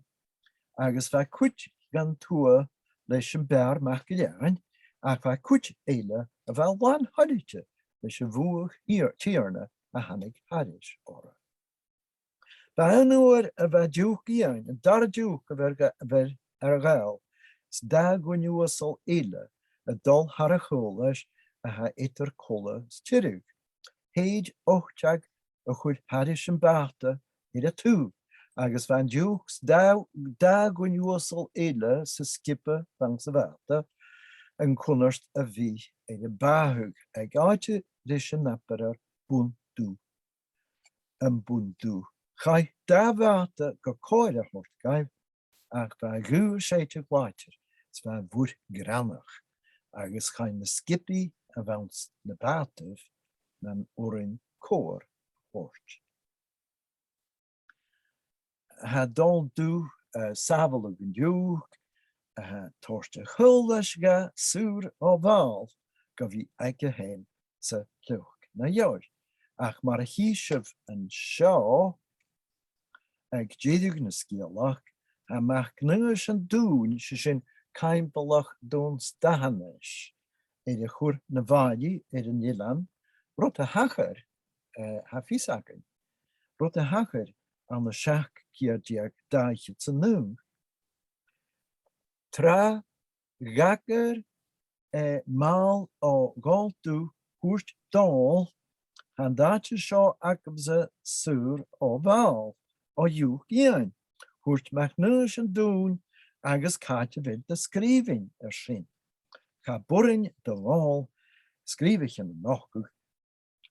Agus bha cuid dhen tuath leis am b' fheàrr MacGilleathain, ach bha cuid eile a bha làn thoilichte leis a' bhuadh thig-, Tighearna a thàinig thairis orra. Bha aon uair a bha Diùc Iain, an dara Diùc a bh' air Gha-, a bh' air, air Ghall, 's dà dhuine uasal eile a' dol thar a' Chaolais a tha eadar Colla is Tiriodh. Thèid ochd each a chur thairis am bàta air an taobh, agus bha an Diùc 's dà, dà dhuine uasal eile san sgioba a bh' anns a' bhàta an cunnart a bhith air am bàthadh aig àite ris an abairear Bun Dubh. Am Bun Dubh. Chaidh dà bhàta gu còir a thoirt dhaibh, ach bha a' ghaoth a' sèideadh làidir, 's bha a' mhuir greannach, agus chaidh na sgiobaidh a bh' anns na bàtaibh nan urrainn cobhair a thoirt. Tha Dòmhnall Dubh, eh, sàbhaladh an Diùc, eh, toirt a' Chaolais dha saor o bhàl gu bhith aige fhèin 's a shliochd na fheòil. Ach mar a chì sibh an seo, aig deireadh na sgeulachd, tha MacNaoidheas an Dùin, 's e sin Caimbeulach Dùn Stathanais, air a chur na bhàillidh air an eilean, rud a thachair, eh, tha fios againn, rud a thachair ann an seachd ceud deug dà fhichead 's a naoi. Tràth dh'fhàg, eh, màl o Dhòmhnall Dubh, thuirt Dòmhnall, tha an t-àite seo agamsa saor o bhàl, o Dhiùc Iain. Thuirt MacNaoidheas an Dùin, agus càit a bheil do sgrìobhainn air sin? Cha b' urrainn do Dhòmhnall sgrìobhaichean a nochdadh,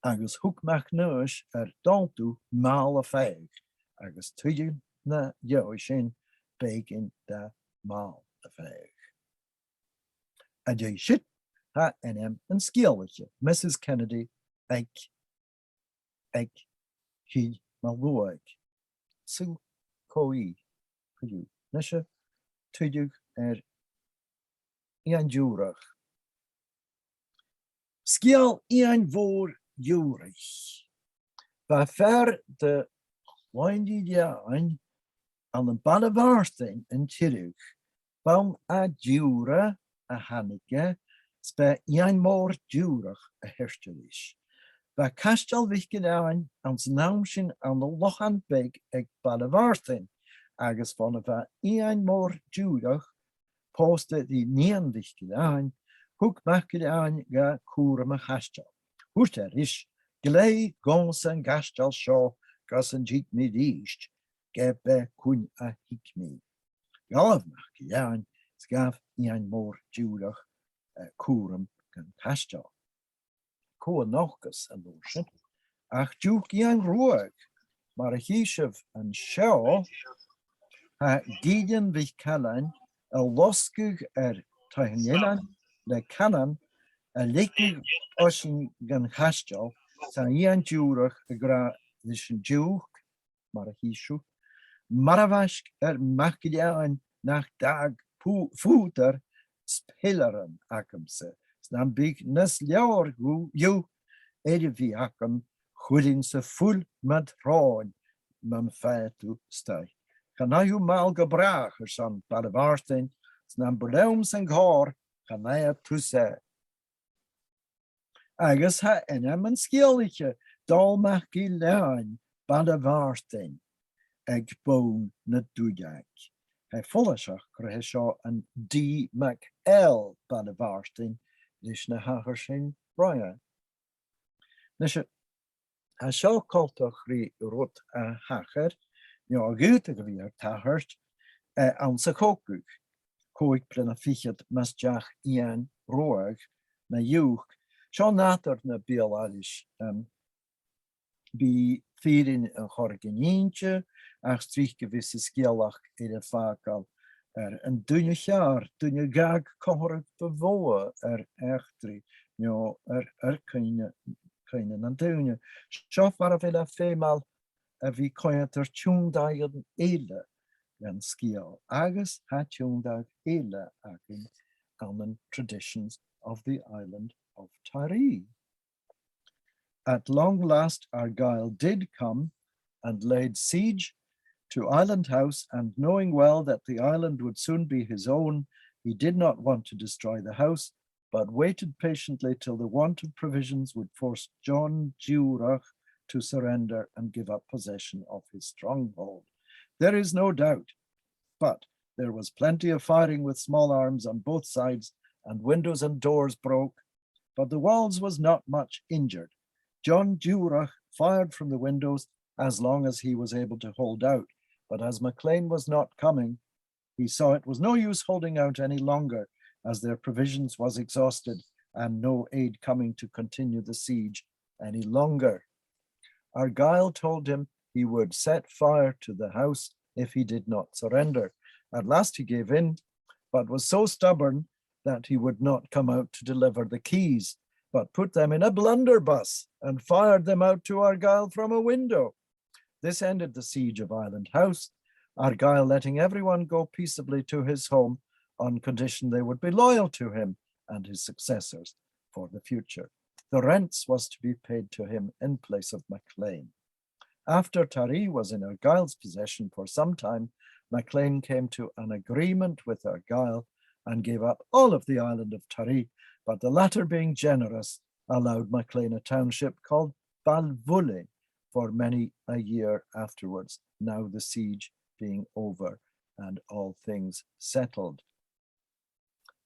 agus thug MacNaoidheas air Dòmhnall Dubh màl a phàigheadh, agus tuilleadh na dheaghaidh sin b' èiginn dha màl a phàigheadh. An dèidh sin, tha ainm an sgeulaiche, Missus Kennedy aig, aig Cill Mo Luaig. Sùil còmhnaidh, co-dhiù. Nise, tuilleadh air Iain Diùrach. Sgeul Iain Mhòr Dhiùraich. Bha fear de Chloinn Ghilleathain ann am Baile Mhàrtainn an Tiriodh, b' ann à Diùra a thàinig e, 's b' e Iain Mòr Diùrach a theirte ris. Bha Caisteal MhicGilleathain anns an àm sin ann an lochan beag aig Baile Mhàrtainn, agus bhon a bha Iain Mòr Diùrach pòsta ri nighean MhicGilleathain, thug MacGilleathain dha cùram a' chaisteil. Thuirt e ris, "Glaodh dhòmhsa an caisteal seo gus an tig mi a-rithist, ge b' e cuin a thig mi." Dh'fhalbh MacGilleathain, 's ghabh Iain Mòr Diùrach, eh, cùram dhan chaisteal. Cò a nochdas an uair sin ach Diùc Iain Ruadh, mar a chì sibh an seo, tha Gillean MhicCailein a' losgadh air taigh an eilein le cannan a leigeadh oisinn dhan chaisteal, 's tha Iain Diùrach ag ràdh ris an Diùc, mar a chì sibh, "Marbhaisg air MacGilleathain nach d' fhàg pù-, phùdar 's peilearan agamsa, 's nam biodh nas leòr dhiubh air a bhith agam, chuirinn-sa fuil mun tròin mun fàigh thu a-staigh. Chan fhaigh thu màl gu bràth airson Baile Mhàrtainn, 's nam bu leamsa an còrr, chan fhaigh thusa e." Agus tha ainm an sgeulaiche, Dòmhnall MacGilleathain, Baile Mhàrtainn, aig bonn na duilleig. Tha e follaiseach gur e seo an D. MacL Baile Mhàrtainn ris na thachair sin roimhe. Nise, tha seo coltach ri rud a thachair no a dh'fhaodadh a bhith air tachairt, eh, anns a' chogadh, còig bliadhna fichead mus deach Iain Ruadh na dhùthch. Seo nàdar na beul-aithris, em, bidh fìrinn a' cur gun innse, ach 's tric a bhios an sgeulachd air a fàgail air an duine cheàrr, duine a dh'fhàg comharradh bu mhotha air eachdraidh, no air, air cuimhne, cuimhne nan daoine. Seo far a bheil e feumail a bhith a' coimhead air tionndadh eile den sgeul, agus tha tionndadh eile againn ann an Traditions of the Island of Tiree. At long last Argyll did come and laid siege to Island House, and knowing well that the island would soon be his own, he did not want to destroy the house, but waited patiently till the want of provisions would force John Diùrach to surrender and give up possession of his stronghold. There is no doubt, but there was plenty of firing with small arms on both sides, and windows and doors broke, but the walls was not much injured. John Diùrach fired from the windows as long as he was able to hold out, but as MacLean was not coming, he saw it was no use holding out any longer, as their provisions was exhausted and no aid coming to continue the siege any longer. Argyll told him he would set fire to the house if he did not surrender. At last he gave in, but was so stubborn that he would not come out to deliver the keys, but put them in a blunderbuss and fired them out to Argyll from a window. This ended the siege of Island House, Argyll letting everyone go peaceably to his home on condition they would be loyal to him and his successors for the future. The rents was to be paid to him in place of MacLean. After Tiree was in Argyll's possession for some time, MacLean came to an agreement with Argyll and gave up all of the island of Tiree, but the latter, being generous, allowed MacLean a township called Balbhuilinn for many a year afterwards, now the siege being over and all things settled.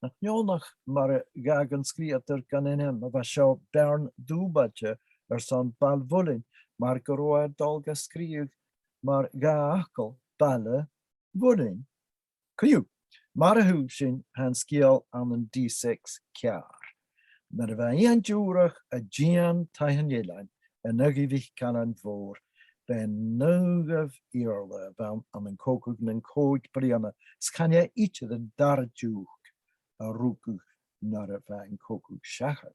Nach neònach mar a ghabh an sgrìobhadair gun ainm a bha seo beàrn dùbailte airson Balbhuilinn, mar gun robh e a' dol ga sgrìobhadh mar dhà fhacal, baile Bhuilinn. Co-dhiù, mar a thuirt sinn, tha an sgeul ann an D six ceàrr. Nuair a bha Iain Diùrach a' dìon Taigh an Eilein an aghaidh Mhic Cailein Mhòir, b' e naoidheamh Iarla a bh' ann an cogadh nan còig bliadhna, 's chan e idir an dara Diùc a rugadh nuair a bha an cogadh seachad.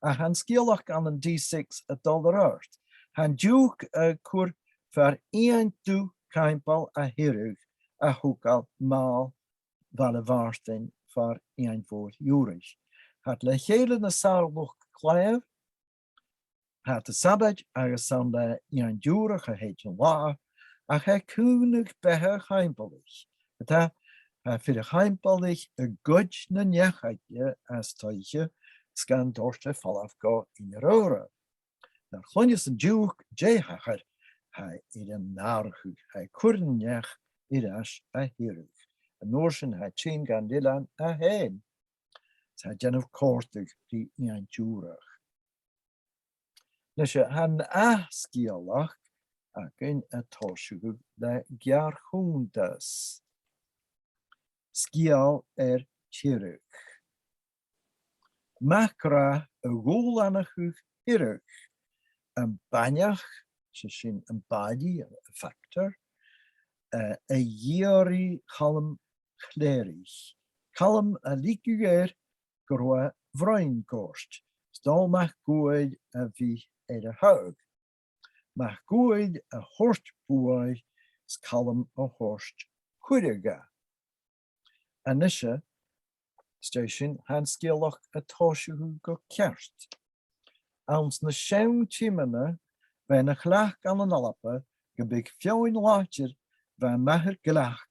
Ach tha an sgeulachd ann an D six a' dol air adhart. Tha an Diùc a' cur fear Iain Dubh Caimbeul à Thiriodh a thogail màl Bhaile Mhàrtainn far Iain Mhòir Dhiùraich. Tha iad le chèile na sàr-luchd-claidheimh, tha iad a' sabaid agus 's ann le Iain Diùrach a thèid an làthair, ach tha e a' caoineadh beatha a' Chaimbeulaich. Tha, tha fir a' Chaimbeulaich a' goid nan neach aige às t-oidhche, 's gan toirt air falbh gu inbhir Aora. Nuair a chluinneas an Diùc dè thachair, tha e air an atharrachadh, tha e a' cur an neach air ais a Thiriodh. An uair sin tha e a' tighinn dhan eilean e fhèin. 'S tha e a' dèanamh còrdadh ri Iain Diùrach. Nise, tha an ath sgeulachd againn a' tòiseachadh le geàrr-chunntas. Sgeul air Tiriodh. Mac Rath a dh'fhoghlaimich Tiriodh, am baineach, 's e sin am bailidh, a factor, eh, a dh'iarraidh Chaluim Chlèirich. Calum a leigeadh air gun robh e a' bhroinn goirt, 's dòigh MacGuail a bhith air a thaghadh. MacGuail a thoirt buaidh, 's Calum a thoirt cuireadh dha. A-nise, 's e sin, tha an sgeulachd a' tòiseachadh gu ceart. Anns na seann tiomna, bha e na chleachd ann an Alba gum biodh feadhainn làidir a bha math air gleac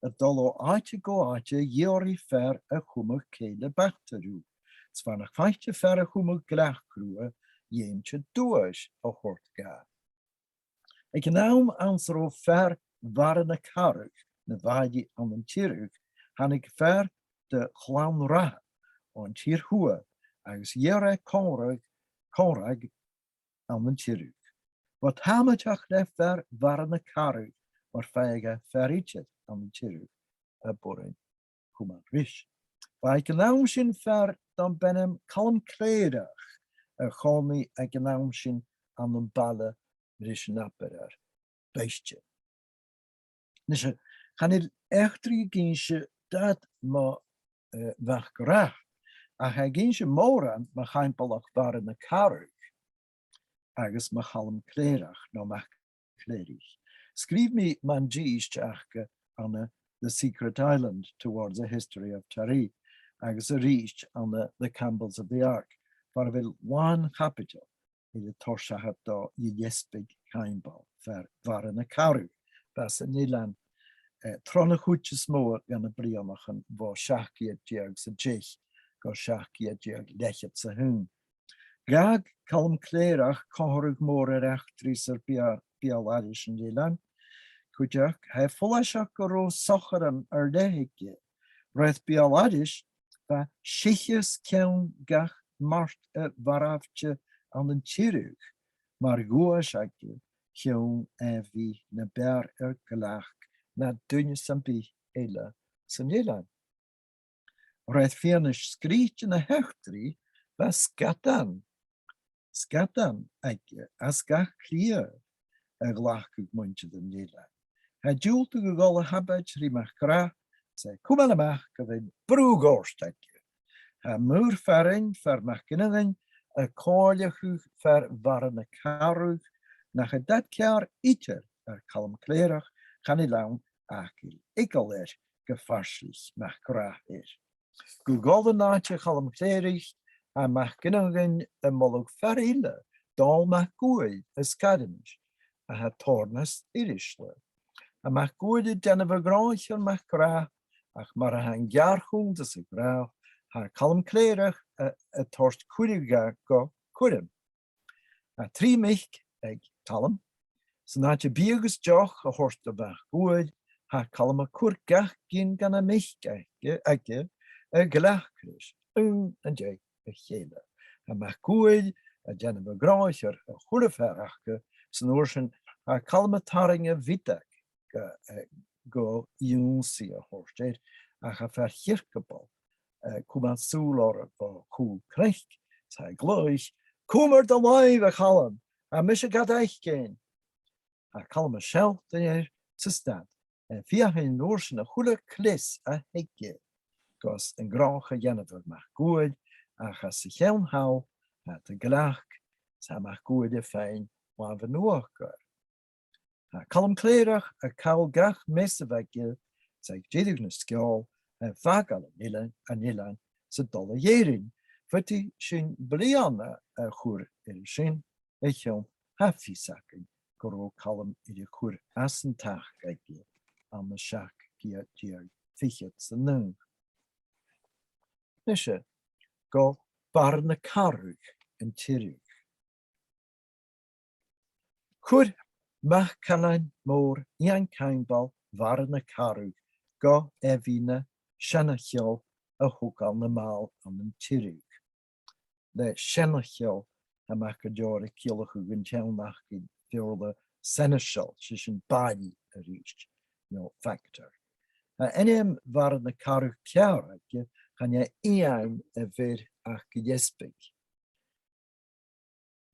a' dol o àite gu àite a dh'iarraidh fear a chumadh cèile bata riutha. 'S mura faigheadh tu fear a chumadh gleac riutha, dh'fheumadh tu duais a thoirt dha. Aig an àm anns an robh fear Bharra na Carrach na bhàillidh ann an Tiriodh, thàinig fear de Chlann Ratha on Tìr-Thuath agus dh'iarr e còmhradh, còmhradh ann an Tiriodh. Bha e tàmailteach le fear Bharra na Cathrach, mar faigheadh e fear idir ann an Tiriodh a b' urrainn cumail ris. Bha aig an àm sin fear dom b' ainm Calum Clèireach a' chòmhnaidh aig an àm sin ann am baile ris an Abair Bheairtean. Nise, chan eil eachdraidh ag innse dad mu, eh, MacRath, ach tha e ag innse mòran mu Chaimbeulach Bharra na Cathrach agus mu Chalum Clèireach no MacClèirich. Sgrìobh mi mun dithis aca ann an The Secret Island: Towards a History of Tiree, agus a-rithist ann an The Campbells of the Ark, far a bheil làn chaibideil air a toirt seachad do Ghilleasbaig Chaimbeul, fear Bharra na Cathrach, a bha san eilean, eh, tron a' chuid as motha dhe na bliadhnaichean bho seachd ceud deug 's a deich gu seachd ceud deug leth-cheud 's a h-aon. Dh'fhàg Calum Clèireach comharradh mòr air eachdraidh 's air beul-, beul-aithris an eilein. Cuideachd, tha e follaiseach gun robh sochairean air leth aige. Roimh beul-aithris, bha sìthiche os cionn gach mart a mharbhte ann an Tiriodh, mar dhuais aige chionn e a bhith na b' fheàrr air gleac na duine sam bith eile san eilean. Roimh fianais sgrìobhte na h-eachdraidh, bha sgadan, sgadan aige às gach cliabh a ghlacadh muinntir an eilein. Tha e diùltadh a dhol a shabaid ri MacRath, 's e a' cumail a-mach gu bheil brù ghoirt aige. Tha Maor Fearainn, fear MacFhionghain, a' comhairleachadh fear Bharra na Cathrach nach eil dad ceàrr idir air Calum Clèireach, chan eil ann ach eagal air gu fairtich MacRath air. Gu dhol an àite Chalum Clèirich, tha MacFhionghain a' moladh fear eile, Dòmhnall MacUaidh à Sgaireanais, a tha tòrr nas irisle. Tha MacUaidh a' dèanamh a' ghnothaich air MacRath, ach mar a tha an geàrr-chunntas ag ràdh, tha Calum Clèireach a, a' toirt cuireadh dha gu cuirm. Tha trì mic aig Calum. San àite biadh is deoch a thoirt do MhicUaidh, tha Calum a' cur gach gin dha na mic aige, aige a ghleac ris, aon an dèidh a chèile. Tha MacUaidh a' dèanamh a' ghnothaich air a h-uile fear aca, 's an uair sin tha Calum a' tarraing a bhiodag gu, eh, gu ionnsaigh a thoirt air, ach tha fear Chirceabail, eh, a' cumail sùil oirre bho chùl cnuic, 's e a' glaodh, "Cùm air do làimh, a Chaluim, tha mise gad fhaicinn!" Tha Calum a' sealltainn air 's a' stad, eh, a' feuchainn an uair sin a h-uile cleas a th' aige gus an gnothach a dhèanamh air MacUaidh, ach às a' cheann thall, tha iad a' gleac, 's tha MacUaidh a' faighinn làmh an uachdair. Tha Calum Clèireach a' call gach meas a bh' aige, 's aig deireadh na sgeòil, a' fàgail an eilein, an eilein, 's a' dol a dh'Èirinn, faodaidh sinn bliadhna a chur air sin, a chionn tha fios againn gun robh Calum air a chur às an taca aige ann an seachd ceud deug fichead 's a naoi. Nise, gu Barra na Cathrach an Tiriodh. Chuir mac Cailein Mòr Iain Caimbeul Bharra na Cathrach gu e a bhith na seanaicheal a thogail na màl ann an Tiriodh. Le seanaicheal, tha mac an leabhair a' ciallachadh an t-seann fhacal Bheurla seneschal, 's e sin baile a-rithist, no factor. Tha ainm Bharra na Cathrach ceàrr aige, chan e Iain a bh' air ach Gilleasbaig.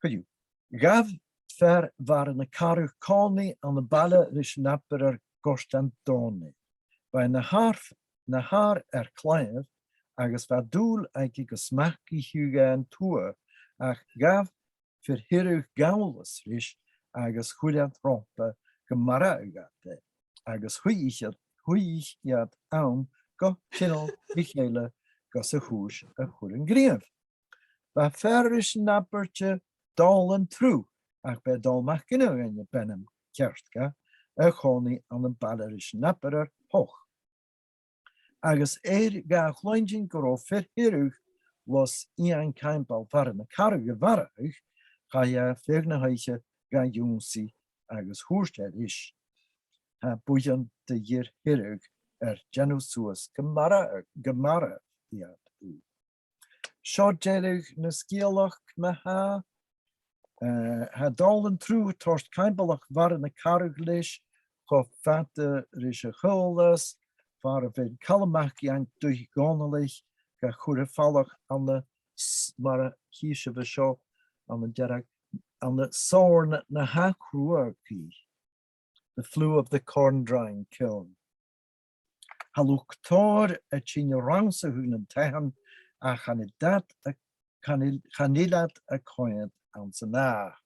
Co-dhiù, ghabh fear Bharra na Cathrach còmhnaidh ann am baile ris an Abair air Gort an Dòmhnaich. Bha e na shàr, na shàr fhear claidheimh agus bha dùil aige gu smachdaich e an tuath, ach ghabh fear Thiriodh gabhalas ris agus chuir iad romhpa gum marbhadh iad e, agus shuidhich iad, shuidhich iad ann gu cineal ri chèile gus a' chùis a chur an gnìomh. Bha fear ris an abairte Dòmhnall an Truagh, ach b' e Dòmhnall MacFhionghain a b' ainm ceart dha, a' còmhnaidh ann am baile ris an Abair air Poch. Agus air dha a chluinntinn gun robh fear Thiriodh, lus Iain Caimbeul Bharra na Cathrach, a mharbhadh, chaidh e feadh na h-oidhche dha ionnsaigh agus thuirt e ris, "Tha buidheann do dh'fhir Thiriodh air dèanamh suas gum mara, gum mara iad thu." Seo deireadh na sgeulachd ma-thà. Eh, tha dòigh an triùir a' toirt Caimbeulach Bharra na Cathrach leis, cho fada ris a' chaolas, far a bheil Calum mac Iain Duibh Dhòmhnallaich ga chur air falach ann an s-, mar a chì sibh an seo, ann an dearg, ann an Sòrn na h-Ath Chruaidh, the flue of the corn drying kiln. Tha luchd-tòir a' tighinn a rannsachadh nan taighean, ach chan eil dad a, chan eil, chan eil iad a' coimhead anns an àth.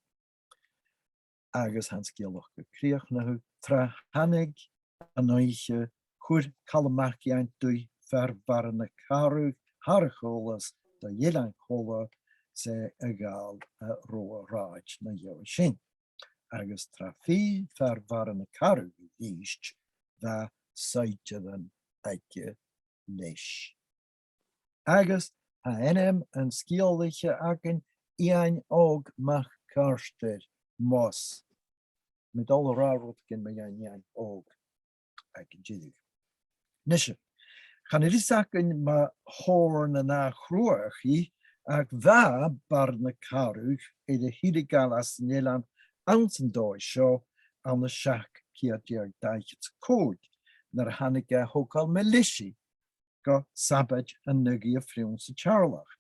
Agus tha an sgeulachd a' crìochnachadh, tra thàinig an oidhche, chuir Calum mac Iain Duibh fear Bharra na Cathrach thar a' chaolas do dh'Eilean Colla 's e a ghabhail a robh a' rathad na dheoghaidh sin. Agus tra fhuair fear Bharra na Cathrach a-rithist, bha saighdearan aige leis. Agus tha ainm an sgeulaiche againn, Iain Òg MacArtair Moss. Tha mi dol a ràdh rudeigin mu dheidhinn Iain Òg aig an deireadh. Nise, chan eil fhios againn mu Shòrn an Ath Chruaidh, ach bha Barra na Cathrach air a thilgeil às an eilean anns an dòigh seo ann an seachd ceud deug dà fhichead 's a còig, nuair a thàinig e a thogail militia gu sabaid an aghaidh a' Phrionnsa Teàrlach.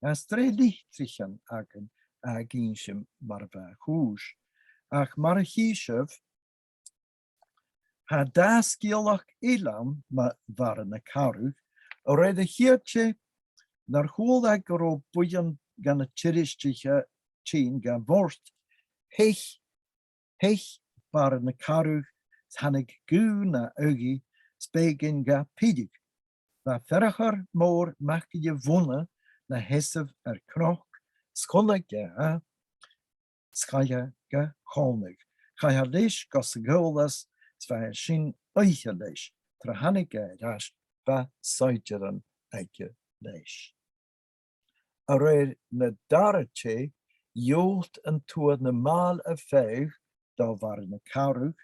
Tha sreath litrichean againn ag innse mar a bha a' chùis. Ach mar a chì sibh, tha dà sgeulachd eile ann mu Bharra na Cathrach. A rèir a' chiad tè, nuair a chuala e gun robh buidheann dha na Tirisdich a' tighinn dhan bhòrd, theich, theich Barra na Cathrach, 's thàinig gaoth na aghaidh, 's b' èiginn dha pilleadh. Bha Fearchar Mòr MacIlleBhuna na sheasamh air cnoc, 's chunnaic e e, 's chaidh e ga chòmhnadh. Chaidh e leis gus a' chaolas, 's bha e sin oidhche leis. Tra thàinig e air ais, bha saighdearan aige leis. A rèir na dàrna tè, dhiùlt an tuath na màl a phàigheadh do Bharra na Cathrach.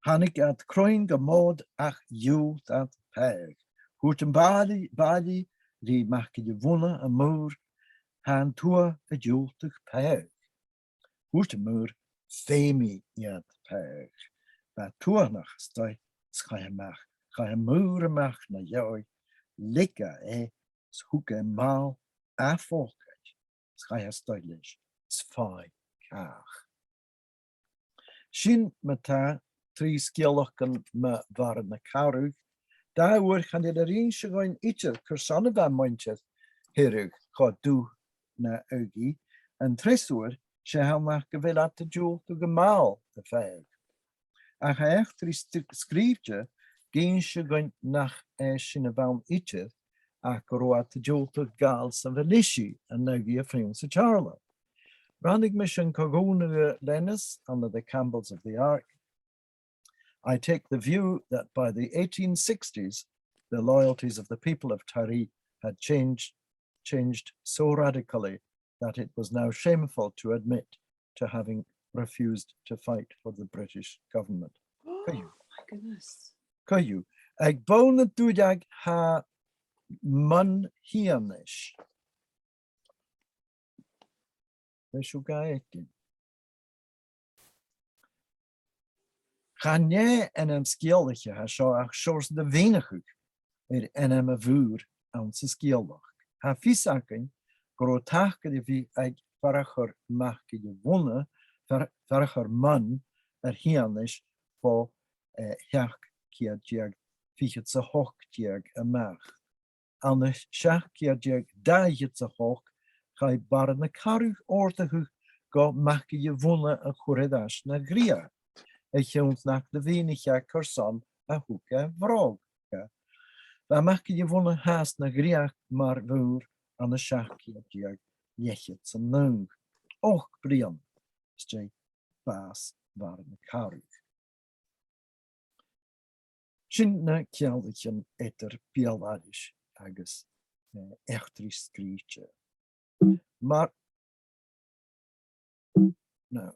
Thàinig iad cruinn gu mòd ach dhiùlt iad pàigheadh. Thuirt am bàillidh, bàillidh ri MacIlleBhuna, a Mhaoir, tha an tuath a' diùltadh pàigheadh. Thuirt am Maor, feumaidh iad pàigheadh. Bha e tuathanach a-staigh, 's chaidh e a-mach. Chaidh am Maor a-mach na dheoghaidh, leig e e, 's thug e am màl à phòcaid, 's chaidh e a-staigh leis, 's fàidh càch. Sin ma-thà trì sgeulachdan mu Bharra na Cathrach. Dà uair chan eil e air innse dhuinn idir carson a bha muinntir Thiriodh cho dubh na aghaidh. An treas uair, 's e a th' ann ach gu bheil iad a' diùltadh am màl a phàigheadh. Ach tha eachdraidh st-, sgrìobhte ag innse dhuinn nach e sin a bh' ann idir, ach gun robh iad a' diùltadh gabhail sa mhilitia an aghaidh a' Phrionnsa Teàrlach. Ràinig mise an co-dhùnadh leanas ann an The Campbells of the Ark. I take the view that by the eighteen sixties, the loyalties of the people of Tiree had changed, changed so radically that it was now shameful to admit to having refused to fight for the British government. Co-dhiù. My goodness. Co-dhiù. Aig bonn na duilleig tha Mun Fhianais. Bheil sibh ga fhaicinn? Chan e ainm sgeulaiche a tha seo ach seòrsa de mhìneachadh air ainm a' mhaoir anns an sgeulachd. Tha fios againn gun robh tacair air a bhith aig Fearchar MacIlleBhuna, Fear-, Fearchar Mun ar Fhianais bho, eh, seachd ceud deug fichead 's a h-ochd deug a-mach. Ann an seachd ceud deug dà fhichead 's a h-ochd, chaidh Barra na Cathrach òrdachadh gu MacIlleBhuna a chur air ais na ghrìoch, a chionn 's nach do mhìnich e carson a thug e a bhròg e. Bha MacIlleBhuna fhathast na ghrìoch mar mhaor ann an seachd ceud deug leth-cheud 's a naoi. Ochd bliadhna às dèidh bàs Bharra na Cathrach. Sin na ceanglaichean eadar beul-aithris agus, eh, eachdraidh sgrìobhte. Mar, no,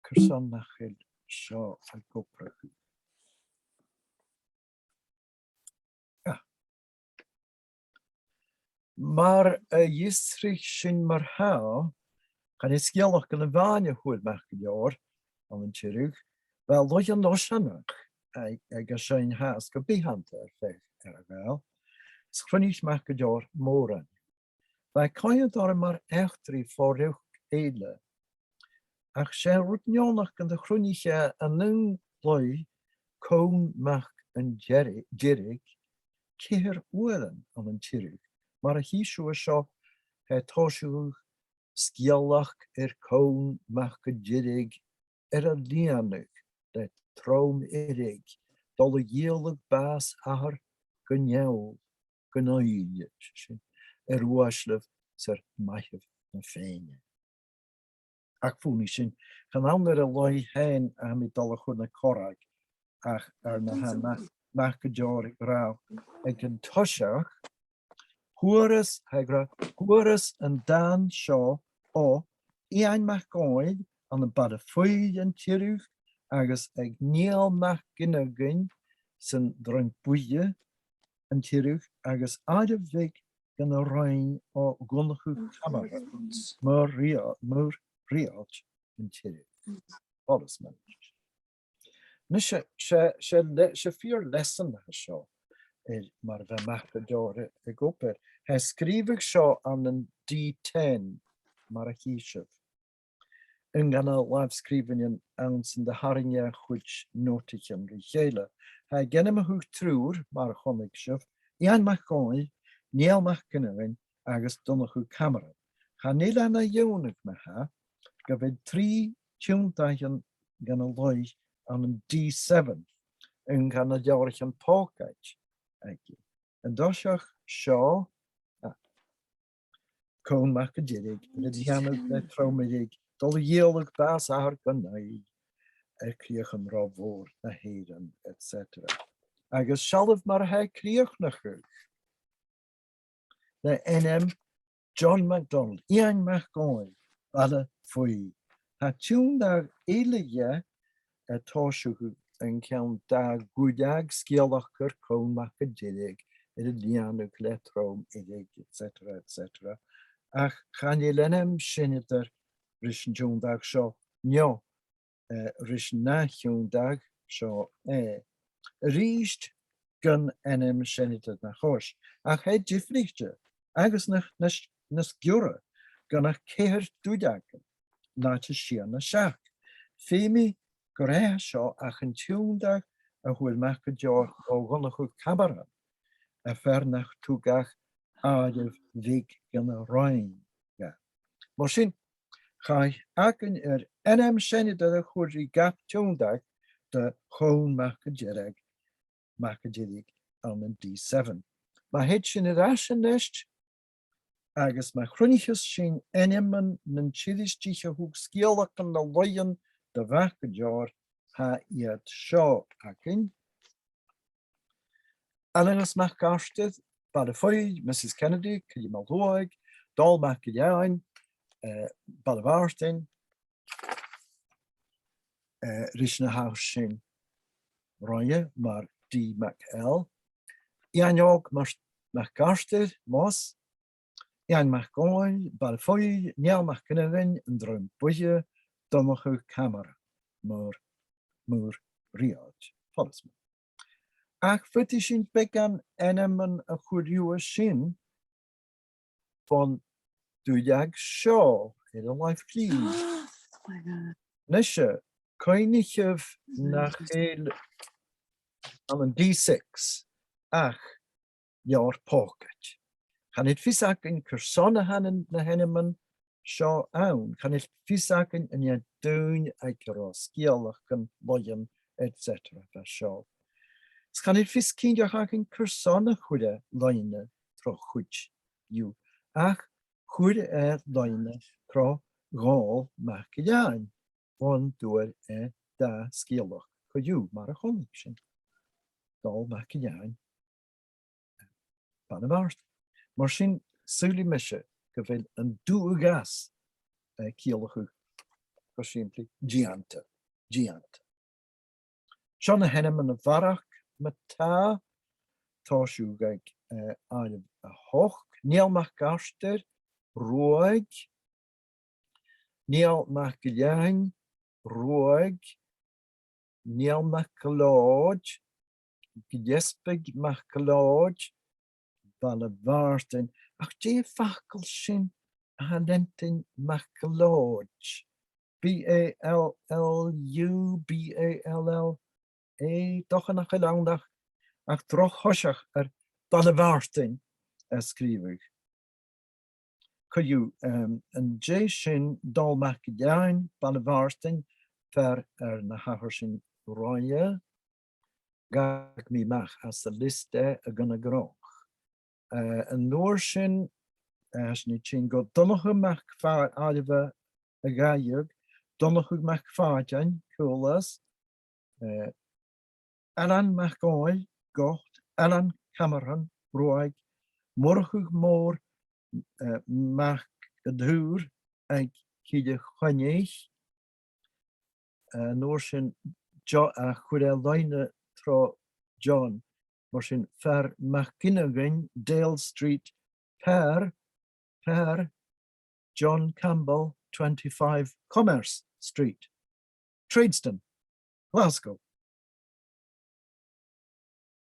carson nach eil seo ag obrachadh? Ah. Mar a dh'fhiosraich sinn mar-thà, chan e sgeulachdan a-mhàin a fhuair Mac an Leòir ann an Tiriodh, bha Laoidh an Oiseanach aig, aig a seinn fhathast gu bitheanta air feadh Earra-Ghàidheal. 'S chruinnich Mac an Leòir mòran. Bha e a' coimhead orra mar eachdraidh fo-riochdaichte. Ach 's e rud neònach gun do chruinnich e an aon laoidh, Conn mac an Deirg-, Deirg, ceithir uairean ann an Tiriodh. Mar a chì sibh an seo, tha e a' tòiseachadh sgeulachd air Conn mac an Deirg air a lìonadh le trom earraich, dol a dhìoladh bàs athar gu neul, gu naoidh, sin, air uaisleabh 's air maitheamh na Fèinne. Ach bhuannaich sin, chan ann air an laoidh fhèin a tha mi dol a chur na corrag, ach air na tha Mac, Mac an Deòir ag ràdh aig an toiseach, fhuaras, tha e ag ràdh, fhuaras an dàn seo o Iain MacEòin ann am Baile Phuill an Tiriodh agus aig Niall MacFhionghain san Druim Buidhe an Tiriodh agus Àireamh Bheag dhen Rinn o Dhonnchadh Camshron, Mur Rìo-, Mur Rìoghailt an Tiriodh. Foras manaidse. Nise, 's e, 's e le-, 's e fìor leasan a tha seo air mar a bha Mac an Leòir ag obair. Tha e a' sgrìobhadh seo ann an D ten, mar a chì sibh. Aon dha na làmh-sgrìobhainnean anns an do tharraing e a chuid notaichean ri chèile. Tha e ag ainmeachadh triùir, mar a chunnaic sibh, Iain MacEòin, Niall MacFhionghain agus Donnchadh Camshron. Chan eil e na iongnadh ma-thà gu bheil trì tionndaichean dhen an laoidh ann an D seven, aon dha na leabhraichean pòcaid aige. An toiseach seo, ah, Conn mac an Deirg, air a lìonadh le trom earraich, dol a dhìoladh bàs athar gu naoidh, air crìochan Ròmhòr na h-Èireann, et cetera. Agus seallaibh mar a tha e a' crìochnachadh le ainm John MacDonald, Iain MacEòin, Baile Phuill. Tha tionndadh eile dheth a' tòiseachadh an ceann dà dhuilleag, sgeulachd air Conn mac an Deirg air a lìonadh le trom earraich, et cetera, et cetera. Ach chan eil ainm seinneadair ris an tionndadh seo, no eh, ris an ath-tionndadh seo, eh, a-rithist gun ainm seinneadair na chois. Ach tha e diofraichte agus na, nas, nas giorra gu na ceithir duilleagan, nàite sia na seachd. Feumaidh gur e seo ach an tionndadh a fhuair Mac an Leòir o Dhonnchadh Camshron, am fear nach tug ach Àireamh Bheag dhen Rinn dha. Mar sin, chaidh againn air ainm seinneadair a chur ri gach tionndadh de Chonn mac an Deirg, mac an Deirg ann an D seven. Ma thèid sinn air ais a-nis, agus ma chruinnicheas sinn ainmean nan tiriodh a thug sgeulachdan nan laoidhean do Mhac an Leòir, tha iad seo againn. Aonghas MacArtair, Baile Phuill, Mrs Kennedy, Cillian MacLuaidh, Dòmhnall MacIlleathain, eh, Baile Mhàrtainn, eh, ris na tha sin roimhe mar D Mac L. Iain Òg Mar-, MacArtair, Moss, Iain MacEòin, Baile Phuill, Niall MacFhionghain, an Druim Buidhe, Donnchadh Camshron, Mur, Mur Rìoghailt, Foras manaidse. Ach faodaidh sinn beagan ainmean a chur riutha sin bhon duilleag seo air an làimh chlì. Oh my God. Nise, cuimhnichibh nach eil ann an D six ach leabhar pòcaid. Chan eil fios againn carson a tha na, na h-ainmean seo ann. Chan eil fios againn an e daoine aig an robh sgeulachdan, laoidhean, et cetera bha seo. Is chan eil fios cinnteach againn carson a chuir e loidhne tro chuid dhiubh, ach chuir e loidhne tro Dhòmhnall MacIlleathain, bhon d' fhuair e dà sgeulachd co-dhiù, mar a chunnaic sinn. Dòmhnall MacIlleathain, Baile Mhàrtainn. Mar sin, saoilidh mise gu bheil an dubhghas, eh, a' ciallachadh gu sìmplidh dèanta, dèanta. Seo na h-ainmean a bharrachd ma-thà, tha seo aig, eh, àireamh a h-ochd, Niall MacArtair, Ruaig, Niall MacIlleathain, Ruaig, Niall MacLeòid, Gilleasbaig MacLeòid, Baile Mhàrtainn. Ach dè am facal sin a tha a' leantainn MacLeòid? B A L L U, B A L L A, dòcha nach eil ann ach, ach droch thoiseach air Baile Mhàrtainn a sgrìobhadh. Co-dhiù, em, an dèidh sin, Dòmhnall MacIlleathain, Baile Mhàrtainn, fear air na thachair sinn roimhe, dh'fhàg mi a-mach às an liosta a' ghunna gnothach. Eh, an uair sin, eh, tha sinn a' tighinn gu Donnchadh mac Phàdraig a' Ghàidhealaibh, Donnchadh mac Phàdraig, Caolas, eh, Ailean MacDhòmhnaill, Got, Ailean Camshron, Ruaig, Murchadh Mòr, eh, mac an t-Saoir aig Cille Choinnich, eh, an uair sin Jo-, a chuir e loidhne tro John, mar sin fear MacFhionghain, Dale Street, Per, Per, John Campbell, twenty-five Commerce Street, Tradeston, Glasgow.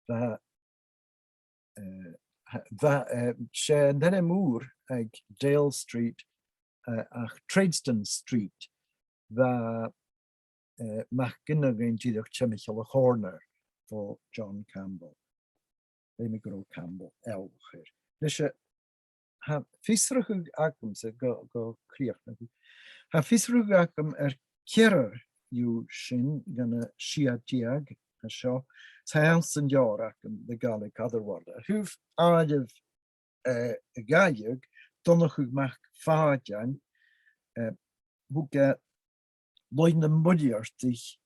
Bha, eh, bha, eh, 's e an t-ainm ùr aig Dale Street, eh, ach Tradeston Street, bha, eh, MacFhionghain dìreach timcheall a' chòrnair bho John Campbell. Feumaidh gun robh Campbell eòlach air. Leis a, tha fiosrachadh agamsa gu, gu crìochnachadh. Tha fiosrachadh agam air ceathrar dhiubh sin dhen a' sia deug a tha seo. Tha anns an leabhar agam, The Gaelic Otherworld. A thaobh àireamh, eh, a' Ghàidhlig, Donnchadh mac Phàdraig, eh, thug e loidhne Muileartaich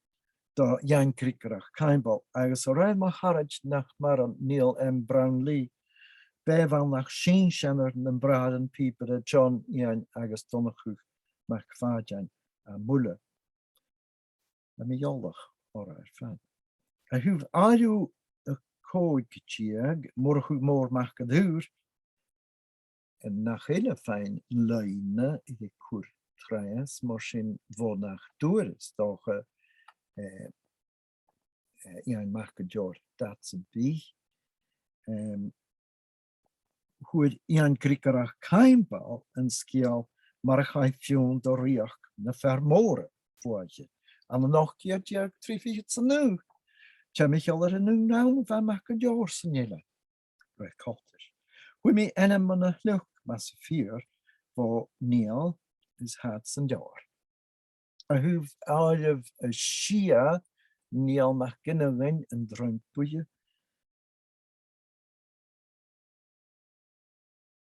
do Iain Griogarach Caimbeul, agus a rèir mo charaid nach maireann, Niall M. Brownlee, b' e a bh' ann ach sinn-seanair nam bràithrean pìobaire John, Iain agus Donnchadh mac Phàdraig à Muile. Tha mi eòlach orra air fad. A thaobh àireamh a còig deug, Murchadh Mòr mac an t-Saoir, nach eil a' faighinn loidhne air a cur tràth, mar sin bho nach d' fhuair, is dòcha, eh, eh, Iain Mac an Deòir dad sam bith. Em, fhuair Iain Griogarach Caimbeul an sgeul Mar a Chaidh Fionn do Rìoghachd na Fear Mòire bhuaithe ann an ochd ceud deug trì fichead 's a naoi. Timcheall air an aon àm a bha Mac an Deòir san eilean. Rè coltach. Fhuair mi ainm mun a' chloich, mas e fìor, bho Niall is tha iad san leabhar. A thaobh àireamh a sia, Niall MacFhionghain, an Druim Buidhe.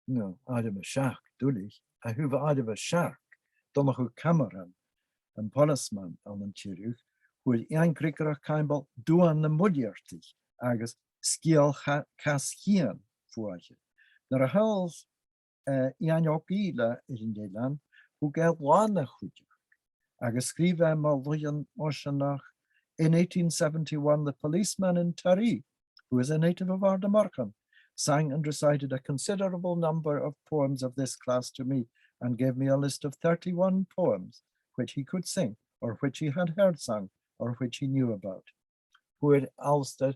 No, àireamh a seachd, duilich. A thaobh àireamh a seachd, Donnchadh Camshron, am policeman ann an Tiriodh, fhuair Iain Griogarach Caimbeul Duan na Muileartaich agus Sgeul Cha-, Chath Chian bhuaithe. Nuair a thadhail, eh, Iain Òg Ìle air an eilean, thug e làn a chuideachd, agus sgrìobh e mu Luithean Oiseanach: In eighteen seventy-one, the policeman in Tiree, who is a native of Ardnamurchan, sang and recited a considerable number of poems of this class to me, and gave me a list of thirty-one poems which he could sing, or which he had heard sung, or which he knew about. Fhuair Alasdair,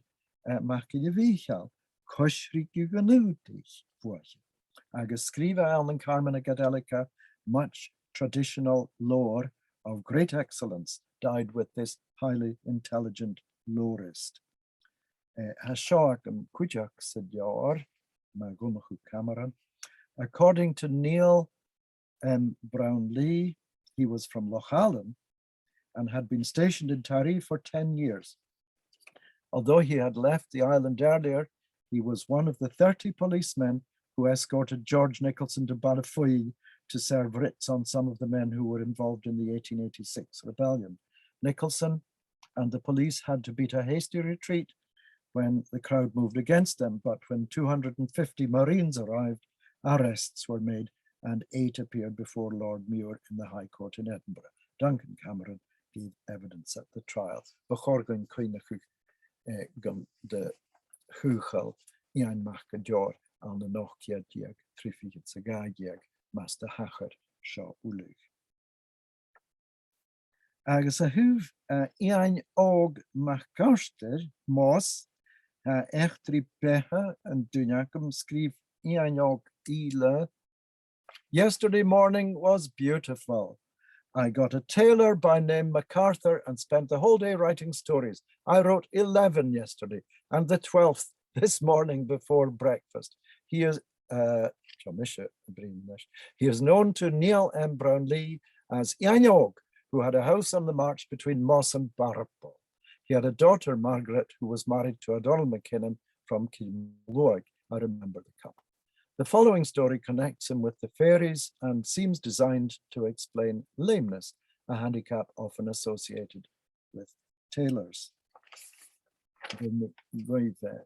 eh, Mac Gille Mhìcheil, Coisrigidh an Ùdaich bhuaithe, agus sgrìobh e ann an Carmina Gadelica much traditional lore of great excellence dyed with this highly intelligent lorist. Eh, tha seo agam cuideachd san leabhar, mu Dhonnchadh Camshron. According to Niall M. Brownlee, he was from Loch Allen and had been stationed in Tiree for ten years. Although he had left the island earlier, he was one of the thirty policemen who escorted George Nicholson to Ballyfoyle to serve writs on some of the men who were involved in the eighteen eighty-six rebellion. Nicholson and the police had to beat a hasty retreat when the crowd moved against them, but when two hundred and fifty Marines arrived, arrests were made and eight appeared before Lord Muir in the High Court in Edinburgh. Duncan Cameron gave evidence at the trial. Bu chòir dhuinn cuimhneachadh, eh, gun do chaochail Iain Mac an Deòir ann an ochd ceud deug, trì fichead 's a dhà dheug, mas do thachair seo uile. Agus a thaobh, eh, Iain Òg MacArtair, Moss, eh, eachdraidh beatha an duine agam, sgrìobh Iain Òg Ìle, "Yesterday morning was beautiful. I got a tailor by name MacArthur and spent the whole day writing stories. I wrote eleven yesterday and the twelfth this morning before breakfast." He is, uh, seo mise a' bruidhinn leis. He is known to Niall M. Brownlee as Iain Òg, who had a house on the march between Moss and Barabal. He had a daughter, Margaret, who was married to O'Donnell MacKinnon from Kilmaluag. I remember the couple. The following story connects him with the fairies and seems designed to explain lameness, a handicap often associated with tailors. Then we, we, uh,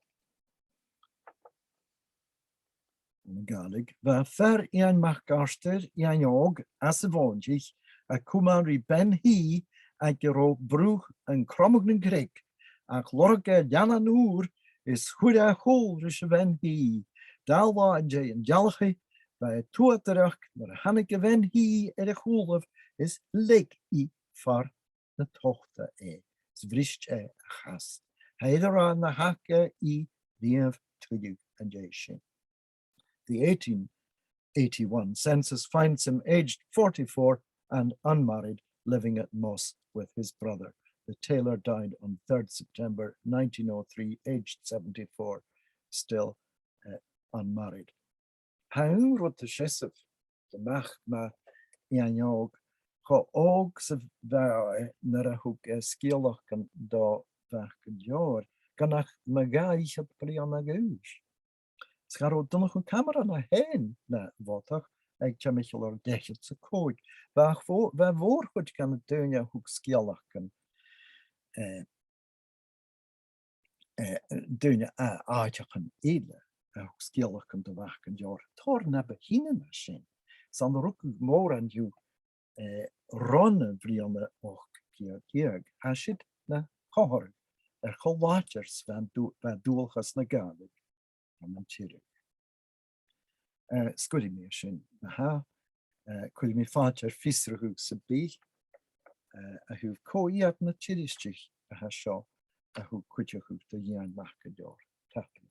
na Gàidhlig. Bha fear Iain MacArtair, Iain Òg, às a' Mhòintich, a' cumail ri bean-shìth aig an robh bruth an Cromaig nan Creag, ach lorg e leannan ùr is chuir e a chùl ris a' bhean-shìth. Dà latha an dèidh an dealachaidh, bha e tuathaireachd nuair a thàinig a' bhean-shìth air a chùlaibh is leig i far na tobhta e, is bhris e a chas. Tha iad ag ràdh na th' aca i riamh tuilleadh an dèidh sin. The eighteen eighty-one census finds him aged forty-four and unmarried, living at Moss with his brother. The tailor died on third September nineteen oh three, aged seventy-four, still, uh, unmarried. Tha aon rud a' seasamh, dè am beachd mu Iain Òg, cho òg 's a bha e nuair a thug e sgeulachdan do Mhac an Leòir, gun ach mu dhà fhichead bliadhna a dh'aois. 'S cha robh Donnchadh Cameron fhèin na bhodach aig timcheall air dà fhichead 's a còig. Bha fo-, bha a' mhòr-chuid dha na daoine a thug sgeulachdan, eh, eh, daoine à àiteachan eile a thug sgeulachdan do Mhac an Leòir, tòrr na bu shine na sin. 'S ann a rugadh mòran dhiubh, eh, ron a' bhliadhna ochd ceud deug. Tha siud na chomharra air cho làidir 's a bha an du-, bha dualchas na Gàidhlig ann an Tiriodh. Eh, sguiridh mi sin, aha. Eh, cuiridh mi fàilte air fiosrachadh sam bith, eh, a thaobh cò iad na Tiriodh a tha seo a thug cuideachadh do Iain Mac an Leòir. Tapadh